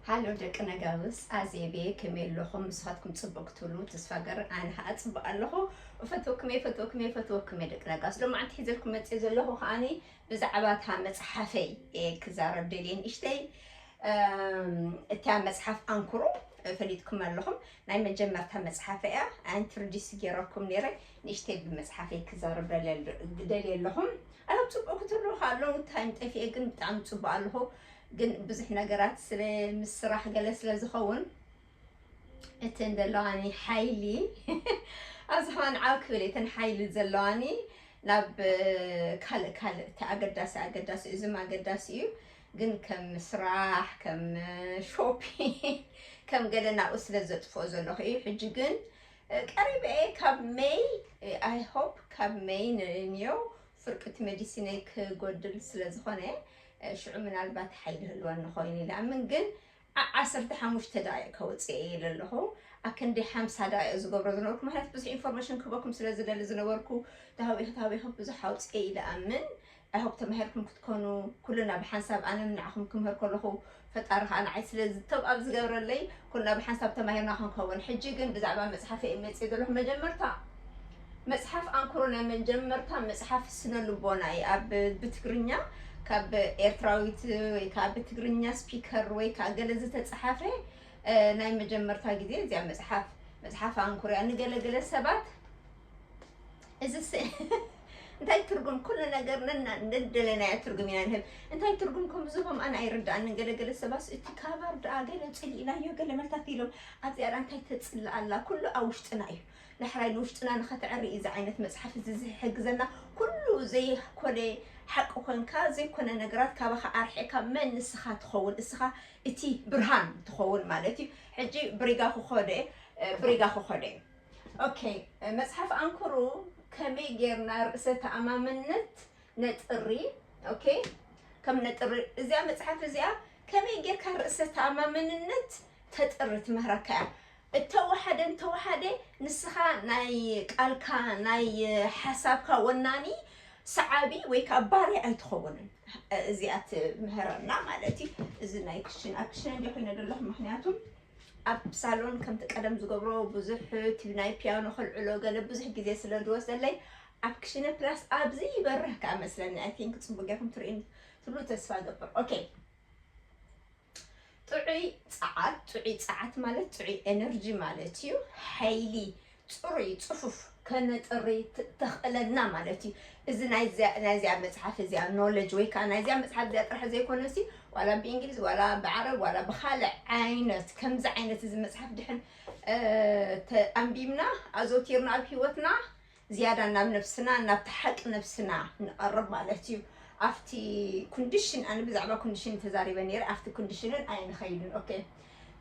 ሃሎ ደቂ ነጋውስ ኣዜቤ፣ ከመይ ኣለኹም? ንስኻትኩም ጽቡቕ ክትብሉ ተስፋ ገር። ኣነ ኸኣ ጽቡቕ ኣለኹ። እፈትወኩም እየ፣ እፈትወኩም እየ፣ እፈትወኩም እየ ደቂ ነጋውስ። ሎማዓንቲ ሒዘልኩም መጽእ ዘለኹ ከኣኒ ብዛዕባ እታ መጽሓፈይ እየ ክዛረብ ደልየ ንእሽተይ። እም፣ እታ መጽሓፍ ኣንክሮ ፈሊጥኩም ኣለኹም። ናይ መጀመርታ መጽሓፈይ እያ። ኢንትሮዲስ ገይረኩም ነይረ። ንእሽተይ ብመጽሓፈይ ክዛረብ ደልየ፣ ደልየ ኣለኹም። ኣነ ጽቡቕ ክትብሉ ከኣ ሎንግ ታይም ጠፊኤ፣ ግን ብጣዕሚ ጽቡቕ ኣለኹ። ግን ብዙሕ ነገራት ስለ ምስ ስራሕ ገለ ስለ ዝኸውን፣ እተን ዘለዋኒ ሓይሊ ኣብዚ ከማን ዓው ክብል እየ። እተን ሓይሊ ዘለዋኒ ናብ ካልእ ካልእ፣ እቲ ኣገዳሲ ኣገዳሲ፣ እዝም ኣገዳሲ እዩ። ግን ከም ስራሕ፣ ከም ሾፒንግ፣ ከም ገለ ናብኡ ስለ ዘጥፍኦ ዘለኹ እዩ። ሕጂ ግን ቀሪበ እየ። ካብ ሜይ፣ ኣይ ሆፕ ካብ ሜይ ንንየው ፍርቂ እቲ ሜዲሲነይ ክጎድል ስለ ዝኾነ፣ ሽዑ ምናልባት ሓይሊ ህልወኒ ኮይኑ ኢለ ኣምን። ግን ዓ-፣ ዓሰርተ ሓሙሽተ ደቂቕ ከውፅእ እየ ኢለ ኣለኹ። ኣብ ክንዲ ሓምሳ ደቂቕ ዝገብሮ ዝነበርኩ፣ ምክንያቱ ብዙሕ ኢንፎርሜሽን ክህበኩም ስለ ዝደሊ ዝነበርኩ፣ ተሃዊኹ ተሃዊኹ ብዙሕ ኣውፅእ ኢለ ኣምን። ኣይ ሆፕ ተማሂርኩም ክትኮኑ፣ ኩልና ብሓንሳብ፣ ኣነ ንዓኹም ክምህር ከለኹ ፈጣሪ ከዓ ንዓይ ስለ ዝተብኣብ ዝገብረለይ፣ ኩልና ብሓንሳብ ተማሂርና ክንከውን። ሕጂ ግን ብዛዕባ መፅሓፈይ እየ መፅእ ዘለኹ። መጀመርታ መጽሓፍ ኣንክሮ ናይ መጀመርታ መጽሓፍ ስነ ልቦና እዩ። ኣብ ብትግርኛ ካብ ኤርትራዊት ወይ ከዓ ብትግርኛ ስፒከር ወይ ከዓ ገለ ዝተጻሓፈ፣ እ፣ ናይ መጀመርታ ግዜ እዚኣ መጽሓፍ፣ መጽሓፍ ኣንክሮ እያ። ንገለገለ ሰባት እዚ ስ-፣ እንታይ ትርጉም ኩሉ ነገር ነና እንደለናዮ ትርጉም ኢና ንህብ። እንታይ ትርጉም ከም ዝህቦም ኣነ ኣይርድኣንን። ገለገለ ሰባት እቲ ካቨር ደኣ ገለ ጽሊእናዮ ገለ መልታት ኢሎም ኣብዚኣ ደኣ እንታይ ተጽልእ ኣላ? ኩሉ ኣብ ውሽጥና እዩ። ዳሕራይ ንውሽጥና ንኸተዕሪ እዚ ዓይነት መጽሓፍ እዚ ዝሕግዘና። ኩሉ ዘይኮነ ሓቂ ኮንካ ዘይኮነ ነገራት ካባኻ ኣርሒቕካ መን ንስኻ ትኸውን? እስኻ እቲ ብርሃን ትኸውን ማለት እዩ። ሕጂ ብሪጋ ክኾደ፣ ብሪጋ ክኾደ። ኦኬ፣ መጽሓፍ ኣንክሩ ከመይ ጌርና ርእሰ ተኣማምነት ነጥሪ። ኦኬ፣ ከም ነጥሪ እዚኣ መጽሓፍ እዚኣ ከመይ ጌርካ ርእሰ ተኣማምንነት ተጥሪ ትምህረካ እያ። እተወሓደ እንተወሓደ ንስኻ ናይ ቃልካ ናይ ሓሳብካ ወናኒ ሰዓቢ ወይ ከዓ ባርያ ኣይትኸውንን። እዚኣ ትምህረና ማለት እዩ። እዚ ናይ ክሽን ኣብ ክሽን እንዲ ኮይነ ዘለኹ፣ ምክንያቱም ኣብ ሳሎን ከምቲ ቀደም ዝገብሮ ብዙሕ እቲ ናይ ፒያኖ ከልዕሎ ገለ ብዙሕ ግዜ ስለ ዝወስደለይ ኣብ ክሽነ ፕላስ ኣብዚ ይበርህ ከዓ መስለኒ። ኣይ ቲንክ ጽቡቅ ጌርኩም ትርእዩኒ ትብሉ ተስፋ እገብር። ኦኬ፣ ጥዑይ ጸዓት፣ ጥዑይ ጸዓት ማለት ጥዑይ ኤነርጂ ማለት እዩ። ሓይሊ፣ ጽሩይ ጽፉፍ ከነጥሪ ት-፣ ተኽእለና ማለት እዩ። እዚ ናይዚኣ፣ ናይዚኣ መጽሓፍ እዚኣ ኖሌጅ ወይ ከዓ ናይዚኣ መጽሓፍ እዚኣ ጥራሕ ዘይኮነሲ፣ ዋላ ብእንግሊዝ፣ ዋላ ብዓረብ፣ ዋላ ብኻልእ ዓይነት፣ ከምዚ ዓይነት እዚ መጽሓፍ ድሕን፣ እ፣ ተ-፣ ኣንቢብና፣ ኣዘውቲርና ኣብ ህይወትና፣ ዝያዳ ናብ ነብስና፣ ናብቲ ሓቂ ነብስና ንቐርብ ማለት እዩ። ኣብቲ ኮንዲሽን፣ ኣነ ብዛዕባ ኮንዲሽን ተዛሪበ ነይረ፣ ኣብቲ ኮንዲሽንን ኣይንኸይድን። ኦኬ፣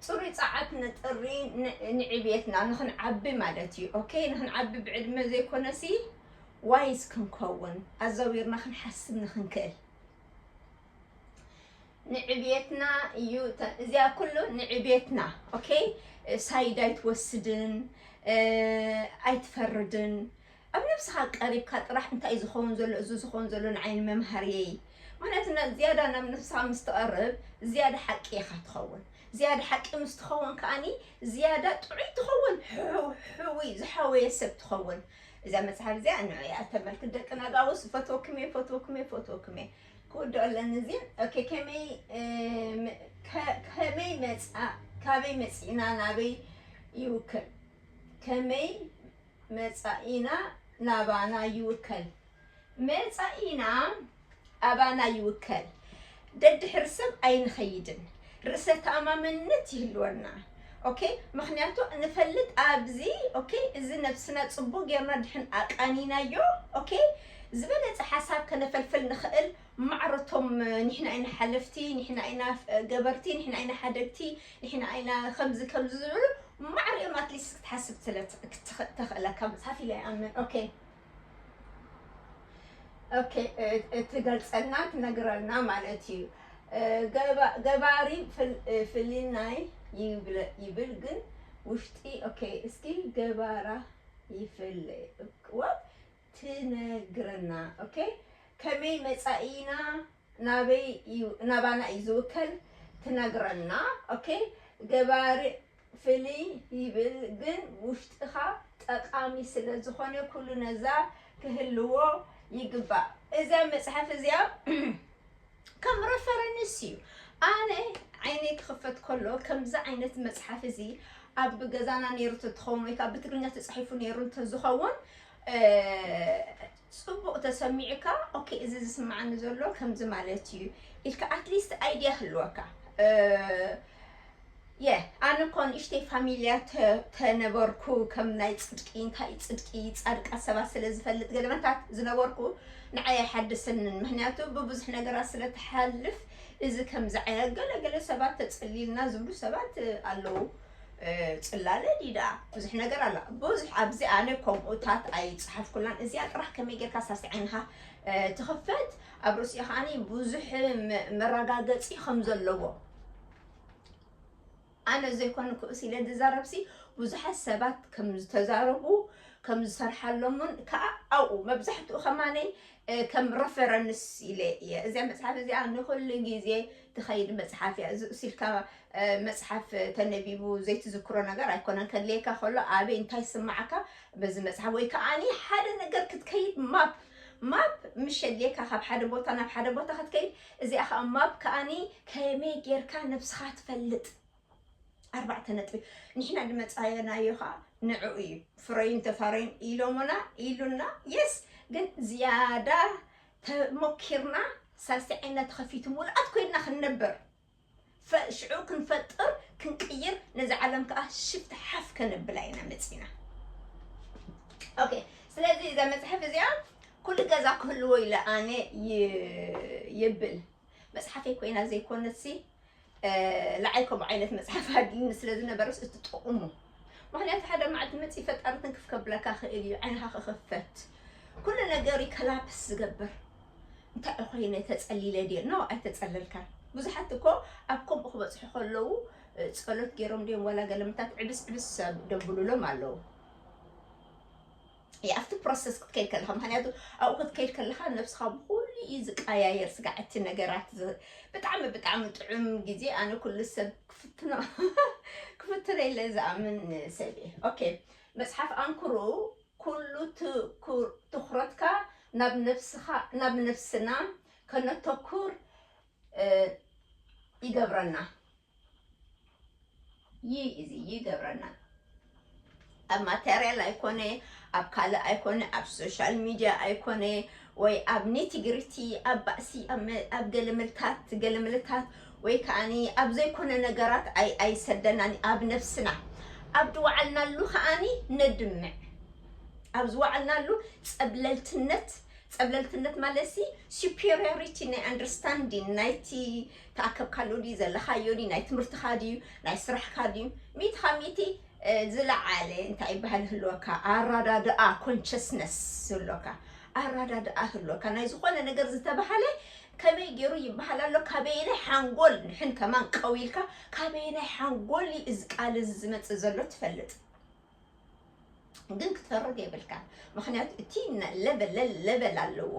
ጽሩይ ጸዓት ነጥሪ ን-፣ ንዕብየትና ንኽንዓቢ ማለት እዩ። ኦኬ፣ ንኽንዓቢ ብዕድመ ዘይኮነሲ ዋይዝ ክንከውን፣ ኣዛዊርና ክንሓስብ ንኽንክእል። ንዕብየትና እዩ ተ-፣ እዚኣ ኩሉ ንዕብየትና። ኦኬ፣ ሳይድ ኣይትወስድን፣ እ፣ ኣይትፈርድን። ኣብ ነብስኻ ቀሪብካ ጥራሕ እንታይ እዩ ዝኸውን ዘሎ፣ እዚ ዝኸውን ዘሎ ንዓይ ንመምሃርየይ። ምክንያቱ ና-፣ ዝያዳ ናብ ነብስኻ ምስ ትቐርብ፣ ዝያዳ ሓቂ ኢኻ ትኸውን። ዝያዳ ሓቂ ምስ ትኸውን ከኣኒ፣ ዝያዳ ጥዑይ ትኸውን። ሕው-፣ ሕውይ፣ ዝሓወየ ሰብ ትኸውን። እዛ መጽሓፍ እዚኣ ንዕያ ተመልክት። ደቂ ነጋውስ፣ ፈትወኩም እየ፣ ፈትወኩም እየ፣ ፈትወኩም እየ። ክውድኦ ኣለኒ እዚ። ኦኬ፣ ከመይ፣ እ፣ መ-፣ ከ-፣ ከመይ መጻ-፣ ካበይ መጺእና ናበይ ይውክል? ከመይ መጻኢና ናባና ይውከል? መጻኢና ኣባና ይውከል። ደድሕሪ ሰብ ኣይንኸይድን። ርእሰ ተኣማመንነት ይህልወና። ኦኬ፣ ምኽንያቱ ንፈልጥ ኣብዚ፣ ኦኬ፣ እዚ ነብስና ጽቡቕ ጌርና ድሕን ኣቃኒናዮ፣ ኦኬ፣ ዝበለጸ ሓሳብ ከነፈልፍል ንኽእል። ማዕረቶም ንሕና ኢና ሓለፍቲ፣ ንሕና ኢና ገበርቲ፣ ንሕና ኢና ሓደግቲ፣ ንሕና ኢና ከምዚ ከምዚ ዝብሉ ማዕሪኦም ኣትሊስት ክትሓስብ ስለ ትኽ-፣ ክትኽ-፣ ተኽእለካ መጽሓፍ ኢለ ይኣምን። ኦኬ። ኦኬ፣ እ-፣ እትገልጸልና ትነግረልና ማለት እዩ። እ፣ ገባ-፣ ገባሪ ፍል-፣ እ፣ ፍልናይ ይብለ-፣ ይብል ግን ውሽጢ፣ ኦኬ፣ እስኪ ገባራ ይፍል-፣ ወ-፣ ትነግረና። ኦኬ፣ ከመይ መጻኢና ናበይ እዩ፣ ናባና እዩ ዝውከል። እቲ ትነግረና። ኦኬ፣ ገባሪ ፍልይ ይብል፣ ግን ውሽጥኻ ጠቓሚ ስለ ዝኾነ ኩሉ ነዛ ክህልዎ ይግባእ። እዛ መጽሓፍ እዚኣ ከም ረፈረንስ እዩ። ኣነ ዓይነይ ክኽፈት ከሎ ከምዚ ዓይነት መጽሓፍ እዚ ኣብ ገዛና ነይሩ ተትኸውን ወይ ከዓ ብትግርኛ ተጻሒፉ ነይሩ እንተዝኸውን፣ እ፣ ጽቡቕ ተሰሚዑካ፣ ኦኬ፣ እዚ ዝስምዓኒ ዘሎ ከምዚ ማለት እዩ ኢልካ ኣትሊስት ኣይድያ ህልወካ። እ፣ የ ኣነ እኮ ንእሽተይ ፋሚልያ ተ- ተነበርኩ፣ ከም ናይ ጽድቂ እንታይ ጽድቂ ጻድቃት ሰባት ስለ ዝፈልጥ ገለመታት ዝነበርኩ፣ ንዓይ ኣይሓድሰንን። ምክንያቱ ብብዙሕ ነገራት ስለ ትሓልፍ፣ እዚ ከምዚ ዓይነት ገለ ገለ ሰባት ተጸሊልና ዝብሉ ሰባት ኣለዉ። ጽላለ ዲዳ ብዙሕ ነገር ኣላ። ብዙሕ ኣብዚ ኣነ ከምኡታት ኣይጽሓፍኩላን። እዚኣ ጥራሕ ከመይ ጌርካ ሳሲ ዓይንኻ ትኽፈት፣ ኣብ ርእሲኡ ከዓኒ ብዙሕ መ- መረጋገጺ ከም ዘለዎ። ኣነ ዘይኮንኩ እሲ ኢለ ዝዛረብሲ፣ ብዙሓት ሰባት ከም ዝተዛረቡ ከም ዝሰርሓሎምን ከዓ ኣብኡ መብዛሕትኡ ከማነይ ከም ረፈረንስ ኢለ እየ። እዚኣ መፅሓፍ እዚኣ ንኩሉ ግዜ ትኸይድ መፅሓፍ እያ። እዚ እሲልካ መፅሓፍ ተነቢቡ ዘይትዝክሮ ነገር ኣይኮነን። ከድልየካ ከሎ ኣበይ እንታይ ስማዓካ በዚ መፅሓፍ ወይ ከዓኒ ሓደ ነገር ክትከይድ ማፕ ማፕ ምሽ የድልየካ ካብ ሓደ ቦታ ናብ ሓደ ቦታ ክትከይድ። እዚኣ ከዓ ማፕ ከዓኒ ከመይ ጌርካ ነብስኻ ትፈልጥ። ኣርባዕተ ነጥቢ። ንሕና ድመፃየናዮ ከዓ ንዕኡ እዩ። ፍረዩን ተፋረዩን ኢሎሞና ኢሉና። የስ ግን ዝያዳ ተሞኪርና ሳልስቲ ዓይና ተኸፊቱ ሙሉኣት ኮይንና ክንነብር ፈ- ሽዑ ክንፈጥር ክንቅይር ነዚ ዓለም ከዓ ሽፍት ሓፍ ከነብላ ኢና መፂና። ኦኬ፣ ስለዚ እዛ መፅሓፍ እዚኣ ኩሉ ገዛ ክህልዎ ኢለ ኣነ ይ- ይብል። መፅሓፈይ ኮይና ዘይኮነትሲ ላዓይ ከምኡ ዓይነት መፅሓፍ ኣድልኒ ስለ ዝነበረስ እትጠቕሙ። ምክንያቱ ሓደ መዓልቲ መፅኢ ፈጣሪ ትንክፍ ከብለካ ክእል እዩ። ዓይንካ ክኽፈት ኩሉ ነገር ከላፕስ ዝገብር። እንታይ ኮይነ ተፀሊለ ድየ? ኖ ኣይተፀለልካን። ብዙሓት እኮ ኣብ ከምኡ ክበፅሑ ከለዉ እ፣ ፀሎት ገይሮም ድዮም ዋላ ገለምታት ዕብስ ዕብስ ሰብ ደብሉሎም ኣለዉ። ያ ኣብቲ ፕሮሰስ ክትከይድ ከለካ ምክንያቱ ኣብኡ ክትከይድ ከለካ ነብስካ ብኩሉ እዩ ዝቀያየር። ስጋዕ እቲ ነገራት ዝ- ብጣዕሚ ብጣዕሚ ጥዑም ግዜ ኣነ ኩሉ ሰብ ክፍትኖ ክፍትኖ ኢለ ዝኣምን ሰብ እየ። ኦኬ፣ መፅሓፍ ኣንክሩ ኩሉ ትኩር- ትኩረትካ ናብ ነብስኻ ናብ ነብስና ከነተኩር እ፣ ይገብረና። ይህ እዚ ይገብረና። ኣብ ማቴሪያል ኣይኮነ፣ ኣብ ካልእ ኣይኮነ፣ ኣብ ሶሻል ሚድያ ኣይኮነ፣ ወይ ኣብ ኔቲግሪቲ ኣብ ባእሲ ኣብ መ- ኣብ ገለመልታት ገለመልታት ወይ ከዓኒ ኣብ ዘይኮነ ነገራት ኣይ ኣይሰደናን። ኣብ ነብስና ኣብ ዝወዓልናሉ ከዓኒ ነድምዕ። ኣብ ዝወዓልናሉ ጸብለልትነት ጸብለልትነት ማለት ሲ superiority ናይ ኣንደርስታንዲን ናይቲ ተኣከብካሉ ድዩ ዘለኻዮ ድዩ ናይ ትምህርትኻ ድዩ ናይ ስራሕካ ድዩ ሚእትኻ ሚእቲ ዝለዓለ እንታይ ይበሃል ህልወካ ኣራዳድኣ ኮንሽስነስ ህልወካ ኣራዳድኣ ህልወካ ናይ ዝኾነ ነገር ዝተባሃለ ከመይ ገይሩ ይበሃል ኣሎ ካበየናይ ሓንጎል ንሕን ከማን ቀዊልካ ካበየናይ ሓንጎል እዚ ቃል እዚ ዝመፅእ ዘሎ ትፈልጥ ግን ክትፈርድ የብልካ ምክንያቱ እቲ ለበል ለበል ኣለዎ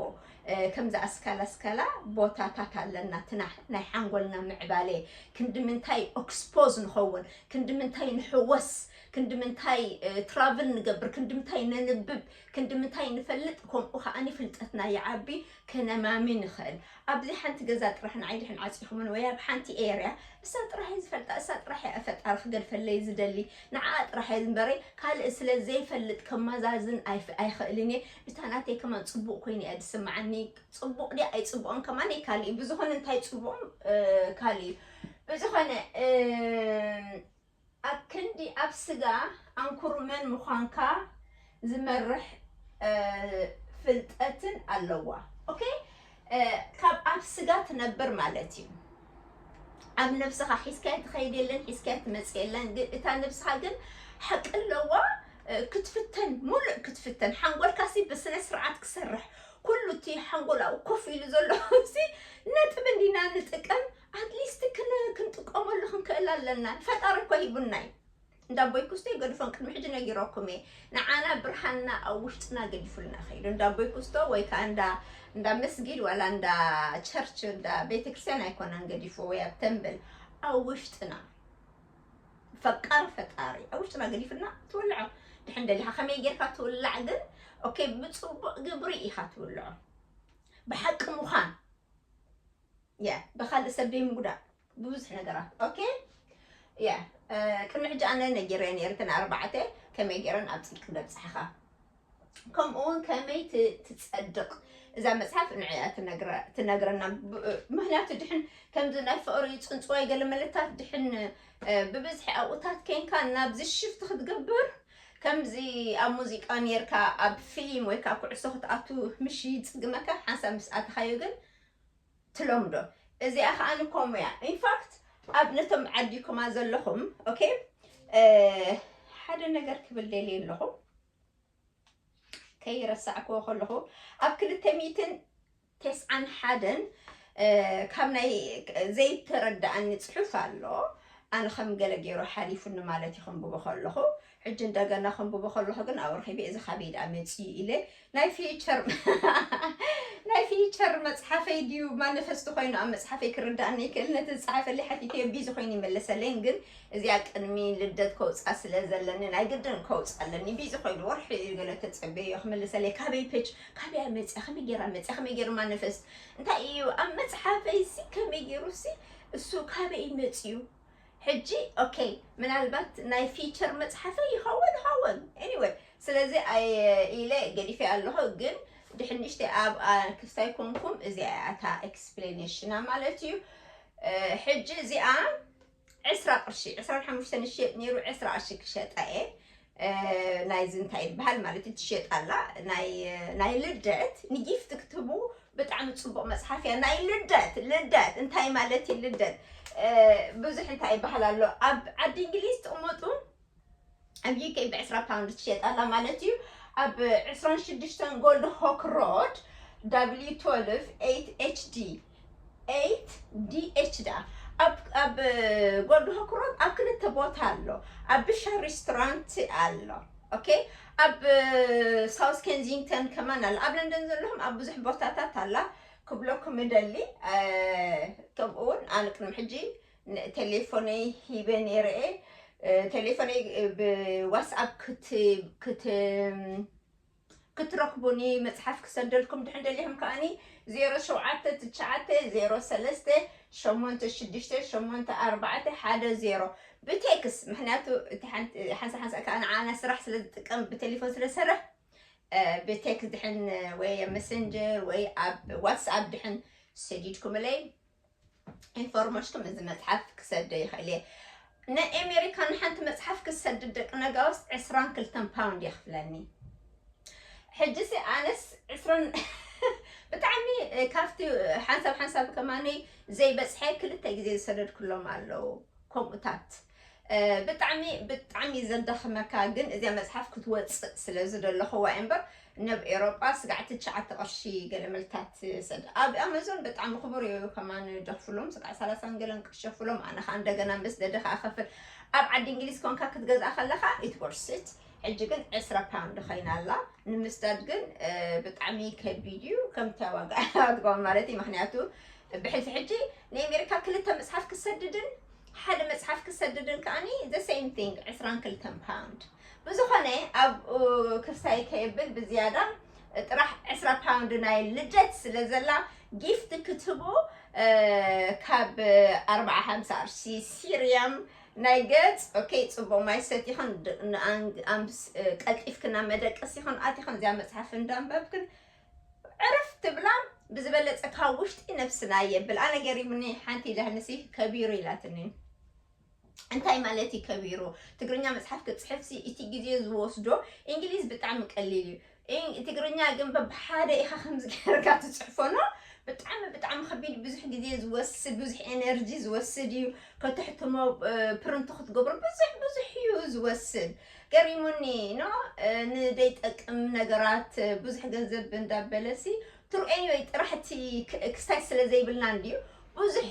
ከምዚ ኣስካላ ኣስካላ ቦታታት ኣለና ትናሕ ናይ ሓንጎልና ምዕባለ ክንዲ ምንታይ ኦክስፖዝ ንኸውን ክንዲ ምንታይ ንሕወስ ክንዲ ምንታይ ትራቭል ንገብር ክንዲ ምንታይ ነንብብ ክንዲ ምንታይ ንፈልጥ ከምኡ ከዓኒ ፍልጠትና ይዓቢ ከነማሚ ንኽእል ኣብዚ ሓንቲ ገዛ ጥራሕ ንዓይ ድሕን ዓፂኹምን ወይ ኣብ ሓንቲ ኤርያ እሳ ጥራሕ እየ ዝፈልጣ እሳ ጥራሕ እየ ፈጣሪ ክገድፈለይ ዝደሊ ንዓ ጥራሕ እየ ዝንበረይ ካልእ ስለ ዘይፈልጥ ከማዛዝን ኣይክእልን እየ እታ ናተይ ከማን ፅቡቅ ኮይኑ እየ ዝስምዓኒ ፅቡቅ ድያ ኣይፅቡቅን ከማን ካልእ እዩ ብዝኾነ እንታይ ፅቡቅን ካልእ እዩ ብዝኾነ ኣብ ክንዲ ኣብ ስጋ ኣንኩሩ መን ምዃንካ ዝመርሕ ፍልጠትን ኣለዋ ኦኬ ካብ ኣብ ስጋ ትነብር ማለት እዩ ኣብ ነብስኻ ሒዝካያ ትኸይድ የለን ሒዝካያ ትመፅእ የለን ግን እታ ነብስኻ ግን ሓቂ ኣለዋ ክትፍተን ሙሉእ ክትፍተን ሓንጎልካሲ ብስነ ስርዓት ክሰርሕ ኩሉ እቲ ሓንጎላዊ ኮፍ ኢሉ ዘሎ ነጥቢ እንዲና ንጥቀም ኣትሊስት ክንጥቀመሉ ክንክእል ኣለና ፈጣሪ እኮ ሂቡና እዩ እንዳቦይ ኩስቶ ይገድፎን ቅድሚ ሕጂ ነጊረኩም እየ ንዓና ብርሃንና ኣብ ውሽጥና ገዲፉልና ከይዱ እንዳቦይ ኩስቶ ወይ ከዓ እንዳ እንዳ መስጊድ ዋላ እንዳ ቸርች እንዳ ቤተክርስትያን ኣይኮነን ገዲፎ ወይ ኣብ ተምብል ኣብ ውሽጥና ፈቃር ፈጣሪ ኣብ ውሽጥና ገዲፍና ትውልዖ። ድሕን ደሊኻ ከመይ ጌርካ ትውላዕ ግን ኦኬ፣ ብፅቡቅ ግብሪ ኢኻ ትውልዖ። ብሓቂ ምዃን ያ ብካልእ ሰብ ደይ ምጉዳእ ብብዙሕ ነገራት ኦኬ። ያ ቅድሚ ሕጂ ኣነ ነጊረ ነርተን ኣርባዕተ ከመይ ገይረን ኣብ ፅድቂ ደብፅሕኻ፣ ከምኡ እውን ከመይ ትፀድቕ እዛ መፅሓፍ ንዕያ ትነግረና። ምክንያቱ ድሕን ከምዚ ናይ ፍቕሪ ፅንፅዋይ ገለ መለታት ድሕን ብብዝሒ ኣብኡታት ከይንካ ናብዚ ሽፍት ክትገብር ከምዚ ኣብ ሙዚቃ ነርካ ኣብ ፊልም ወይ ከዓ ኩዕሶ ክትኣቱ ምሽ ይፅግመካ ሓንሳብ ምስ ኣተኻዮ ግን ትለምዶ። እዚኣ ከዓ ንከምኡ እያ። ኢንፋክት ኣብ ነቶም ዓዲኩማ ዘለኹም ኦኬ፣ ሓደ ነገር ክብል ደልየ ኣለኹ ከይረሳዕክዎ ከለኹ ኣብ ክልተ ሚእትን ተስዓን ሓደን ካብ ናይ ዘይተረዳኣኒ ፅሑፍ ኣሎ። ኣነ ከም ገለ ገይሩ ሓሊፉኒ ማለት እዩ ከንብቦ ከለኹ። ሕጂ እንደገና ከንብቦ ከለኹ ግን ኣብ ርኺቢ እዚ ካበይ ደኣ መፅዩ ኢለ ናይ ፊቸር ናይ ፊቸር መፅሓፈይ ድዩ ማኒፈስት ኮይኑ ኣብ መፅሓፈይ ክርዳእኒ ይክእል። ነቲ ዝፀሓፈለይ ሓቲተዮ ቢዚ ኮይኑ ይመለሰለይን ግን እዚኣ ቅድሚ ልደት ከውፃ ስለ ዘለኒ ናይ ግድን ከውፃ ኣለኒ። ቢዚ ኮይኑ ወርሒ እዩ ገለ ተፀበዮ ክምልሰለይ። ካበይ ፔጅ ካበይ መፅያ ከመይ ገይራ መፅያ ከመይ ገይሩ ማኒፈስት እንታይ እዩ ኣብ መፅሓፈይ ሲ ከመይ ገይሩ ሲ እሱ ካበይ መፅዩ ሕጂ ኦኬ ምናልባት ናይ ፊቸር መፅሓፈይ ይኸውን ይኸውን anyway ስለዚ ኣየ ኢለ ገዲፈ ኣለኹ። ግን ድሕንሽተ ኣብ ክስታይ ኮንኩም እዚኣ እያ እታ ኤክስፕሌኔሽና ማለት እዩ። ሕጂ እዚኣ ዕስራ ቅርሺ ዕስራን ሓሙሽተን ይሽየጥ ነይሩ ዕስራ ቅርሺ ክሸጣ እየ። ናይዚ እንታይ ይበሃል ማለት እዩ ትሸጥ ኣላ ናይ ልደት ንጊፍት ክትቡ ብጣዕሚ ፅቡቅ መፅሓፍ እያ። ናይ ልደት ልደት እንታይ ማለት እዩ ልደት ብዙሕ እንታይ ይበሃል ኣሎ ኣብ ዓዲ እንግሊዝ ትቕመጡ ኣብ ዩኬ ብ ዕስራ ፓውንድ ትሸጥ ኣላ ማለት እዩ። ኣብ ዕስራን ሽዱሽተን ጎልድ ሆክ ሮድ ዳብሊው ትወልቭ ኤይት ኤች ዲ ኤይት ዲ ኤች ዳ ኣብ ጎልድ ሆክ ሮድ ኣብ ክልተ ቦታ ኣሎ። ኣብ ብሻ ሬስቶራንት ኣሎ ኦኬ። ኣብ ሳውስ ኬንዚንግተን ከማን ኣላ። ኣብ ለንደን ዘለኹም ኣብ ብዙሕ ቦታታት ኣላ ክብለኩም እደሊ። ከምኡ እውን ኣነ ቅድሚ ሕጂ ቴሌፎነይ ሂበ ነይረ እየ። ቴሌፎነይ ብዋትስኣፕ ክትረክቡኒ መፅሓፍ ክሰደልኩም ድሕን ደሊኹም ከዓኒ ዜሮ ሸውዓተ ትሽዓተ ዜሮ ሰለስተ ሸሞንተ ሽዱሽተ ሸሞንተ ኣርባዕተ ሓደ ዜሮ ብቴክስ ምክንያቱ ሓንሳ ሓንሳ ከዓ ንዓና ስራሕ ስለ ዝጥቀም ብቴሌፎን ስለ ዝሰርሕ ብቴክስ ድሕን ወይ መሰንጀር ወይ ኣብ ዋትስኣፕ ድሕን ሰዲድኩምለይ ኢንፎርሞሽኩም እዚ መፅሓፍ ክሰዶ ይኽእል እየ። ንኣሜሪካ ንሓንቲ መፅሓፍ ክሰድድ ደቂ ነጋውስ ዕስራን ክልተን ፓውንድ የኽፍለኒ። ሕጂ ሲ ኣነስ ዕስራን ብጣዕሚ ካብቲ ሓንሳብ ሓንሳብ ከማነይ ዘይበፅሐ ክልተ ግዜ ዝሰደድኩሎም ኣለዉ ከምኡታት ብጣዕሚ ብጣዕሚ ዘዳኽመካ ግን እዚኣ መፅሓፍ ክትወፅእ ስለ ዝደለኹዋ እምበር ነብ ኤሮጳ ስጋዕ ትሽዓተ ቅርሺ ገለ መልታት ሰድ ኣብ ኣማዞን ብጣዕሚ ክቡር እዩ ከማን ደኽፍሎም ስጋዕ ሰላሳን ገለን ቅርሺ ክፍሎም ኣነ ከዓ እንደገና ምስ ደደ ከዓ ከፍል ኣብ ዓዲ እንግሊዝ ኮንካ ክትገዝኣ ከለካ ኢት ወርሲት ሕጂ ግን ዕስራ ፓውንድ ኮይና ኣላ ንምስዳድ ግን ብጣዕሚ ከቢድ እዩ ከምታ ዋጋ ትኮን ማለት እዩ ምክንያቱ ብሕጂ ሕጂ ናይ ኣሜሪካ ክልተ መፅሓፍ ክሰድድን ሓደ መፅሓፍ ክሰድድን ከዓኒ the same thing ዕስራን ክልተን ፓውንድ ብዝኾነ ኣብኡ ክሳይ ከየብል ብዝያዳ ጥራሕ ዕስራ ፓውንድ ናይ ልደት ስለ ዘላ ጊፍት ክትህቡ ካብ ኣርባዓ ሓምሳ ቅርሺ ሲርያም ናይ ገፅ ኦኬ ፅቡቅ ማይ ሰቲኽን ቀልጢፍክና መደቀስ ይኹን ኣቲኽን እዚኣ መፅሓፍ እንዳንበብክን ዕርፍ ትብላ ብዝበለፀ ካብ ውሽጢ ነብስና የብል ኣነ ገሪሙኒ ሓንቲ ዳህንሲ ከቢሩ ኢላትኒ እንታይ ማለት እዩ ከቢሩ ትግርኛ መፅሓፍ ክፅሕፍ ሲ እቲ ግዜ ዝወስዶ እንግሊዝ ብጣዕሚ ቀሊል እዩ ትግርኛ ግን በብሓደ ኢኻ ከምዚ ገርካ ትፅሕፎ ኖ ብጣዕሚ ብጣዕሚ ከቢድ ብዙሕ ግዜ ዝወስድ ብዙሕ ኤነርጂ ዝወስድ እዩ ከተሕትሞ ፕርንት ክትገብሮ ብዙሕ ብዙሕ እዩ ዝወስድ ገሪሙኒ ኖ ንደይጠቅም ነገራት ብዙሕ ገንዘብ እንዳበለሲ ትሩ anyway ጥራሕ እቲ ክስታይ ስለ ዘይብልና እንድዩ ብዙሕ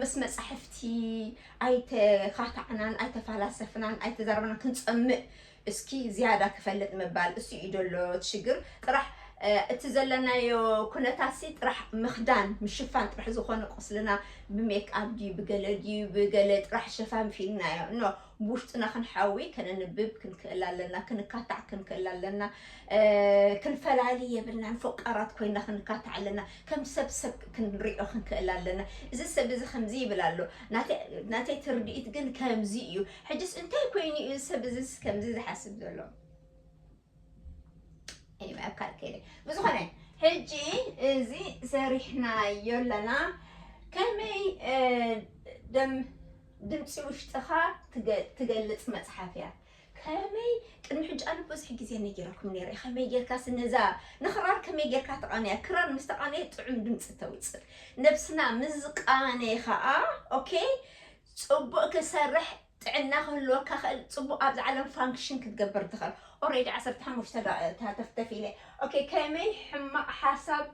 ምስ መፃሕፍቲ ኣይተኻታዕናን ኣይተፋላሰፍናን ኣይተዛረብናን ክንፀምእ እስኪ ዝያዳ ክፈልጥ ምባል እሱ እዩ ደሎ ሽግር ጥራሕ እቲ ዘለናዮ ኩነታትሲ ጥራሕ ምኽዳን ምሽፋን ጥራሕ ዝኾነ ቁስልና ብሜክኣፕ ድዩ ብገለ ድዩ ብገለ ጥራሕ ሸፋንፊንናዮ ኖ ብውሽጥና ክንሓዊ ከነንብብ ክንክእል ኣለና፣ ክንካታዕ ክንክእል ኣለና። ክንፈላሊ የብልናን፣ ፈቃራት ኮይና ክንካታዕ ኣለና፣ ከም ሰብ ሰብ ክንሪኦ ክንክእል ኣለና። እዚ ሰብ እዚ ከምዚ ይብል ኣሎ፣ ናተይ ትርድኢት ግን ከምዚ እዩ። ሕጅስ እንታይ ኮይኑ እዩ እዚ ሰብ እዚ ከምዚ ዝሓስብ ዘሎ? ብዝኾነ ሕጂ እዚ ሰሪሕናዮ ኣለና። ከመይ ድምፂ ውሽጥኻ ትገልፅ መፅሓፍ እያ። ከመይ ቅድሚ ሕጂ ኣነ ብዙሕ ግዜ ነጊረኩም ነይረ። ከመይ ጌርካ ስነዛ ንክራር ከመይ ጌርካ ተቃንያ? ክራር ምስ ተቃነየ ጥዑም ድምፂ ተውፅእ። ነብስና ምስ ዝቃነየ ከዓ ኦኬ ፅቡቅ ክሰርሕ ጥዕና ክህልወካ ክእል ፅቡቅ ኣብዚ ዓለም ፋንክሽን ክትገብር ትኽእል። ኦሬዲ ዓሰርተ ሓሙሽተ ተተፍተፍ ኢለ ኦኬ ከመይ ሕማቅ ሓሳብ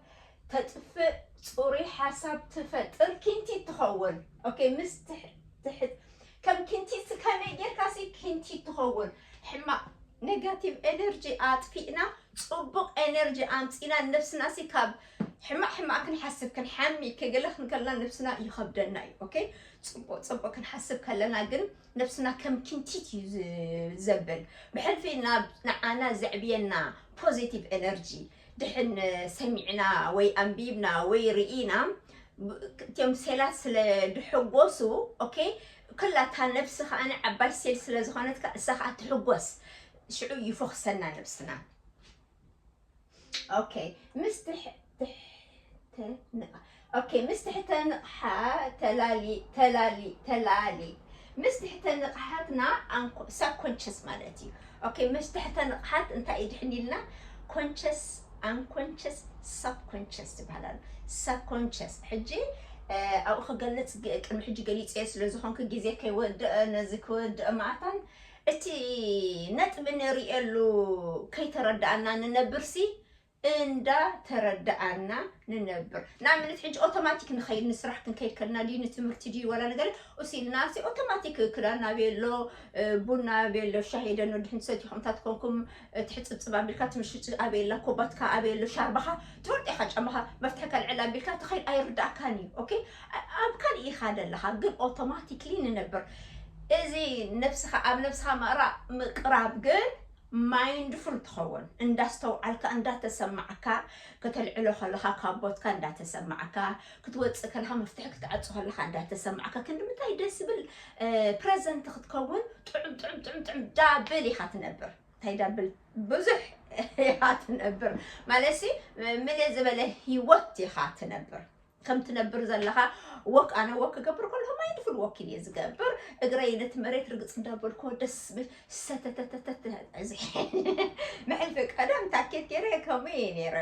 ተጥፍእ ፅሩይ ሓሳብ ትፈጥር ኪንቲ ትኸውን። ኦኬ ምስ ትሕት ከም ኪንቲ ከመይ ጌርካ ሲ ኪንቲ ትኸውን? ሕማቅ ኔጋቲቭ ኤነርጂ ኣጥፊእና ፅቡቅ ኤነርጂ ኣምፂና ነብስና ሲ ካብ ሕማቅ ሕማቅ ክንሓስብ ክንሓሚ ከገለ ክንከልና ነብስና ይኸብደና እዩ። ኦኬ ፅቡቅ ፅቡቅ ክንሓስብ ከለና ግን ነብስና ከም ኪንቲት እዩ ዘብል። ብሕልፊ ናብ ንዓና ዘዕብየና ፖዚቲቭ ኤነርጂ ድሕን ሰሚዕና ወይ ኣንቢብና ወይ ርኢና እቲኦም ሴላት ስለ ድሕጎሱ ኦኬ ክላታ ነብሲ ከዓነ ዓባይ ሴል ስለ ዝኾነት እሳ ከዓ ትሕጎስ። ሽዑ ይፎኽሰና ነብስና። ኦኬ ምስ ትሕ ትሕ ተንቕ ኦኬ ምስ ትሕተ ንቕሓ ተላሊ ተላሊ ተላሊ ምስ ትሕተ ንቕሓትና ሳብኮንሽስ ማለት እዩ። ኦኬ ምስ ትሕተ ንቕሓት እንታይ እዩ ድሕን ኢልና ኮንሽስ ኣንኮንሽስ ሳብኮንሽስ ይበሃላሉ። ሳብኮንሽስ ሕጂ ኣብኡ ክገልፅ ቅድሚ ሕጂ ገሊፀ ስለ ዝኾንኩ ግዜ ከይወድአ ነዚ ክወድአ ማእታን እቲ ነጥቢ ንርእየሉ ከይተረዳኣና ንነብርሲ እንዳ ተረዳኣና ንነብር። ንኣብነት ሕጂ ኦቶማቲክ ንኸይድ ንስራሕ ክንከይድ ከልና ድዩ ንትምህርቲ ድዩ ወላ ነገር እሲ ኢልና ሲ ኦቶማቲክ ክዳን ኣበይ ኣሎ ቡና ኣበይ ኣሎ ሻሂ ደኖ ድሕን ትሰትዩ ከምታት ኮንኩም ትሕፅብፅብ ኣቢልካ ትምሽጭ ኣበይ ኣላ ኮባትካ ኣበይ ኣሎ ሻርባኻ ትፈልጦ ኢኻ ጫማኻ መፍትሒ ከልዕል ኣቢልካ ትኸይድ ኣይርዳእካን እዩ። ኦኬ ኣብ ካልእ ኢኻ ደለኻ ግን ኦቶማቲክሊ ንነብር እዚ ነብስኻ ኣብ ነብስኻ ምቕራብ ግን ማይንድፉል ትኸውን እንዳስተውዓልካ እንዳተሰማዕካ ከተልዕሎ ከለኻ ካብ ቦትካ እንዳተሰማዕካ ክትወፅእ ከለኻ መፍትሒ ክትዓፁ ከለኻ እንዳተሰማዕካ ክንዲ ምንታይ ደስ ዝብል ፕረዘንት ክትከውን ጥዑም ጥዑም ጥዑም ጥዑም ዳብል ኢኻ ትነብር። እንታይ ዳብል ብዙሕ ኢኻ ትነብር ማለት ሲ ምልእ ዝበለ ህይወት ኢኻ ትነብር። ከም ትነብር ዘለኻ ወክ ኣነ ወክ ክገብር ከለኹ ማይንድፉል ወክ እየ ዝገብር። እግረይ ነቲ መሬት ርግፅ እንዳበልኩ ደስ ብል ሰተተተተተ እዚ መሕልፊ ቀደም ታኬት ገይረ ከምኡ እየ ነይረ።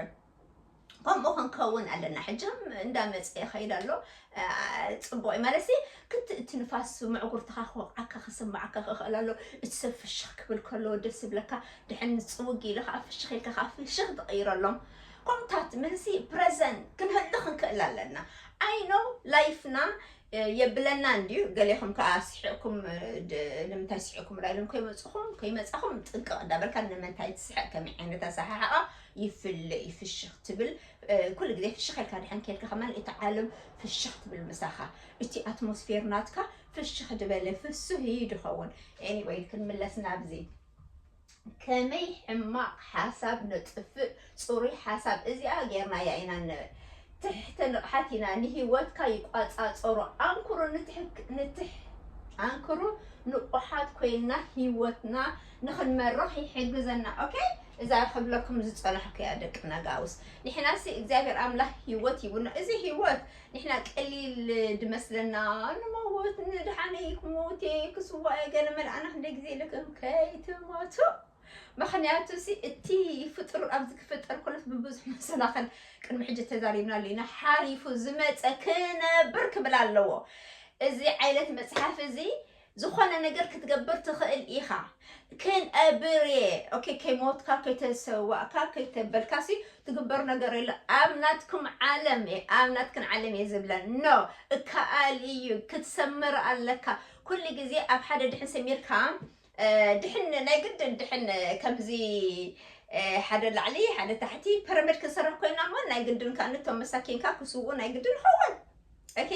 ከምኡ ክንከውን ኣለና። ሕጂ እንዳመፀ ይኸይድ ኣሎ። ፅቡቅ እዩ ማለት ክትእቲ ንፋስ መዕጉርትኻ ክወቅዓካ ክስማዓካ ክኽእል ኣሎ። እቲ ሰብ ፍሽኽ ክብል ከለዎ ደስ ዝብለካ ድሕን ፅውግ ኢሉ ከዓ ፍሽኽ ኢልካ ከዓ ፍሽኽ ትቕይረሎም። ከምታት ምንሲ ፕረዘንት ክንህሉ ክንክእል ኣለና። ኣይኖ ላይፍና የብለና እንድዩ። ገሌኹም ከዓ ስሒቕኩም ንምንታይ ስሒቕኩም ዳ ኢሎም ከይመፅኹም ከይመፃኹም ጥንቅቕ እንዳበልካ ንምንታይ ትስሕቕ ከመይ ዓይነት ኣሰሓሕቓ ይፍለ እዩ ፍሽኽ ትብል ኩሉ ግዜ ፍሽኽ ኢልካ ድሕን ከልካ ከማን እቲ ዓለም ፍሽኽ ትብል ምሳኻ እቲ ኣትሞስፌር ናትካ ፍሽኽ ዝበለ ፍሱህ እዩ ድኸውን። ኤኒወይ ክንምለስ ናብዚ ከመይ ሕማቕ ሓሳብ ነጥፍእ ፅሩይ ሓሳብ እዚኣ ጌርናያ ኢና ን ትሕተ ንቕሓት ኢና ንህይወትካ ይቋፃፀሩ ኣንክሩ ንትሕክ ንትሕ ኣንክሩ ንቑሓት ኮይንና ህይወትና ንኽንመርኽ ይሕግዘና። ኦኬ እዛ ክብለኩም ዝፀናሕኩ እያ ደቂ ነጋውስ ንሕናሲ እግዚኣብሔር ኣምላኽ ህይወት ሂቡና እዚ ህይወት ንሕና ቀሊል ድመስለና ንመወት ንድሓነይ ክሞት እየ ክስዋ እየ ገለ መልኣና ክንደይ ግዜ ኢልክም ከይትሞቱ ምኽንያቱ ሲ እቲ ፍጡር ኣብዚ ክፍጠር ኮለስ ብብዙሕ መሰናኽል ቅድሚ ሕጂ ተዛሪብናሉ ኢና ሓሊፉ ዝመፀ ክነብር ክብል ኣለዎ እዚ ዓይነት መፅሓፍ እዚ ዝኾነ ነገር ክትገብር ትኽእል ኢኻ ክነብር እየ ኦኬ ከይሞትካ ከይተሰዋእካ ከይተበልካ ሲ ትግበር ነገር የለ ኣብ ናትኩም ዓለም እየ ኣብ ናትክን ዓለም እየ ዝብለን ኖ እከኣል እዩ ክትሰምር ኣለካ ኩሉ ግዜ ኣብ ሓደ ድሕን ሰሚርካ ድሕን ናይ ግድን ድሕን ከምዚ ሓደ ላዕሊ ሓደ ታሕቲ ፐረመድ ክንሰርሕ ኮይና እሞ ናይ ግድን ከኣ ነቶም መሳኪንካ ክስውኡ ናይ ግድን ይኸውን። ኦኬ፣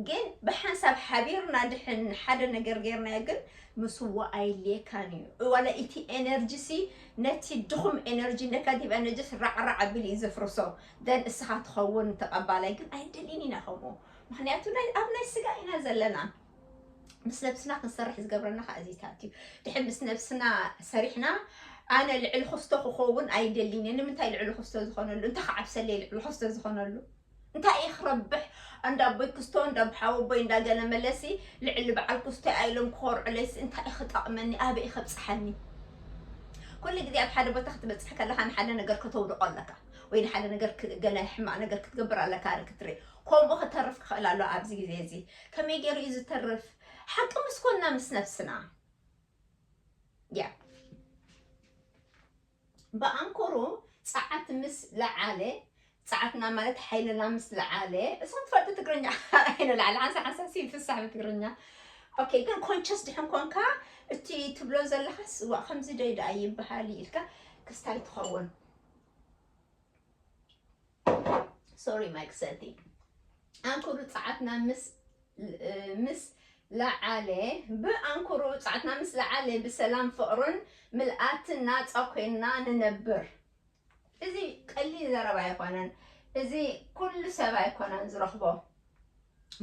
ግን ብሓንሳብ ሓቢርና ድሕን ሓደ ነገር ጌርናዮ ግን ምስዋእ ኣይድልየካን እዩ። ዋላ እቲ ኤነርጂ ሲ ነቲ ድኹም ኤነርጂ፣ ኔጋቲቭ ኤነርጂ ራዕራዕ ኣቢሉ እዩ ዘፍርሶ። ደን እስኻ ትኸውን ተቐባላይ ግን ኣይንደልን ኢና ከምኡ። ምኽንያቱ ናይ ኣብ ናይ ስጋ ኢና ዘለና። ምስ ነብስና ክንሰርሕ ዝገብረና ከዓ እዚታት እዩ። ድሕር ምስ ነብስና ሰሪሕና ኣነ ልዕሊ ክስቶ ክኸውን ኣይደልን እየ። ንምንታይ ልዕሊ ክስቶ ዝኾነሉ? እንታይ ክዓብሰለይ ልዕሊ ክስቶ ዝኾነሉ? እንታይ እየ ክረብሕ? እንዳ ኣቦይ ክስቶ፣ እንዳ ሓወቦይ፣ እንዳ ገለ መለሲ ልዕሊ በዓል ክስቶ ኣይሎም ክኾርዑለይሲ እንታይ እዩ ክጠቕመኒ? ኣበይ እዩ ከብፅሓኒ? ኩሉ ግዜ ኣብ ሓደ ቦታ ክትበፅሕ ከለኻ ንሓደ ነገር ከተውድቆ ኣለካ ወይ ንሓደ ነገር ክ- ገለ ሕማቕ ነገር ክትገብር ኣለካ ክትርኢ። ከምኡ ክተርፍ ክኽእል ኣሎ ኣብዚ ግዜ እዚ። ከመይ ገይሩ እዩ ዝተርፍ? ሓቂ ምስ ኮንና ምስ ነብስና። ያ ብኣንኮሩ ጸዓት ምስ ለዓለ፣ ጸዓትና ማለት ሓይልና ምስ ለዓለ፣ እሶም ትፈልጡ ትግርኛ ኣይነ ለዓለ ሓንሳ ሓንሳ ሲ ፍሳሕ ብትግርኛ። ኦኬ፣ ግን ኮንቸስ ድሕን ኮንካ እቲ ትብሎ ዘለኻስ እዋ ከምዚ ዶ ደኣ ይበሃል ኢልካ ክስታይ ትኸውን። ሶሪ ማይክ ሰቲ ኣንኩሩ ጸዓትና ምስ ምስ ለዓለ ብኣንኩሩ ጸዓትና ምስ ለዓለ ብሰላም ፍቕርን ምልኣትን ናጻ ኮይንና ንነብር። እዚ ቀሊል ዘረባ ኣይኮነን። እዚ ኩሉ ሰብ ኣይኮነን ዝረኽቦ።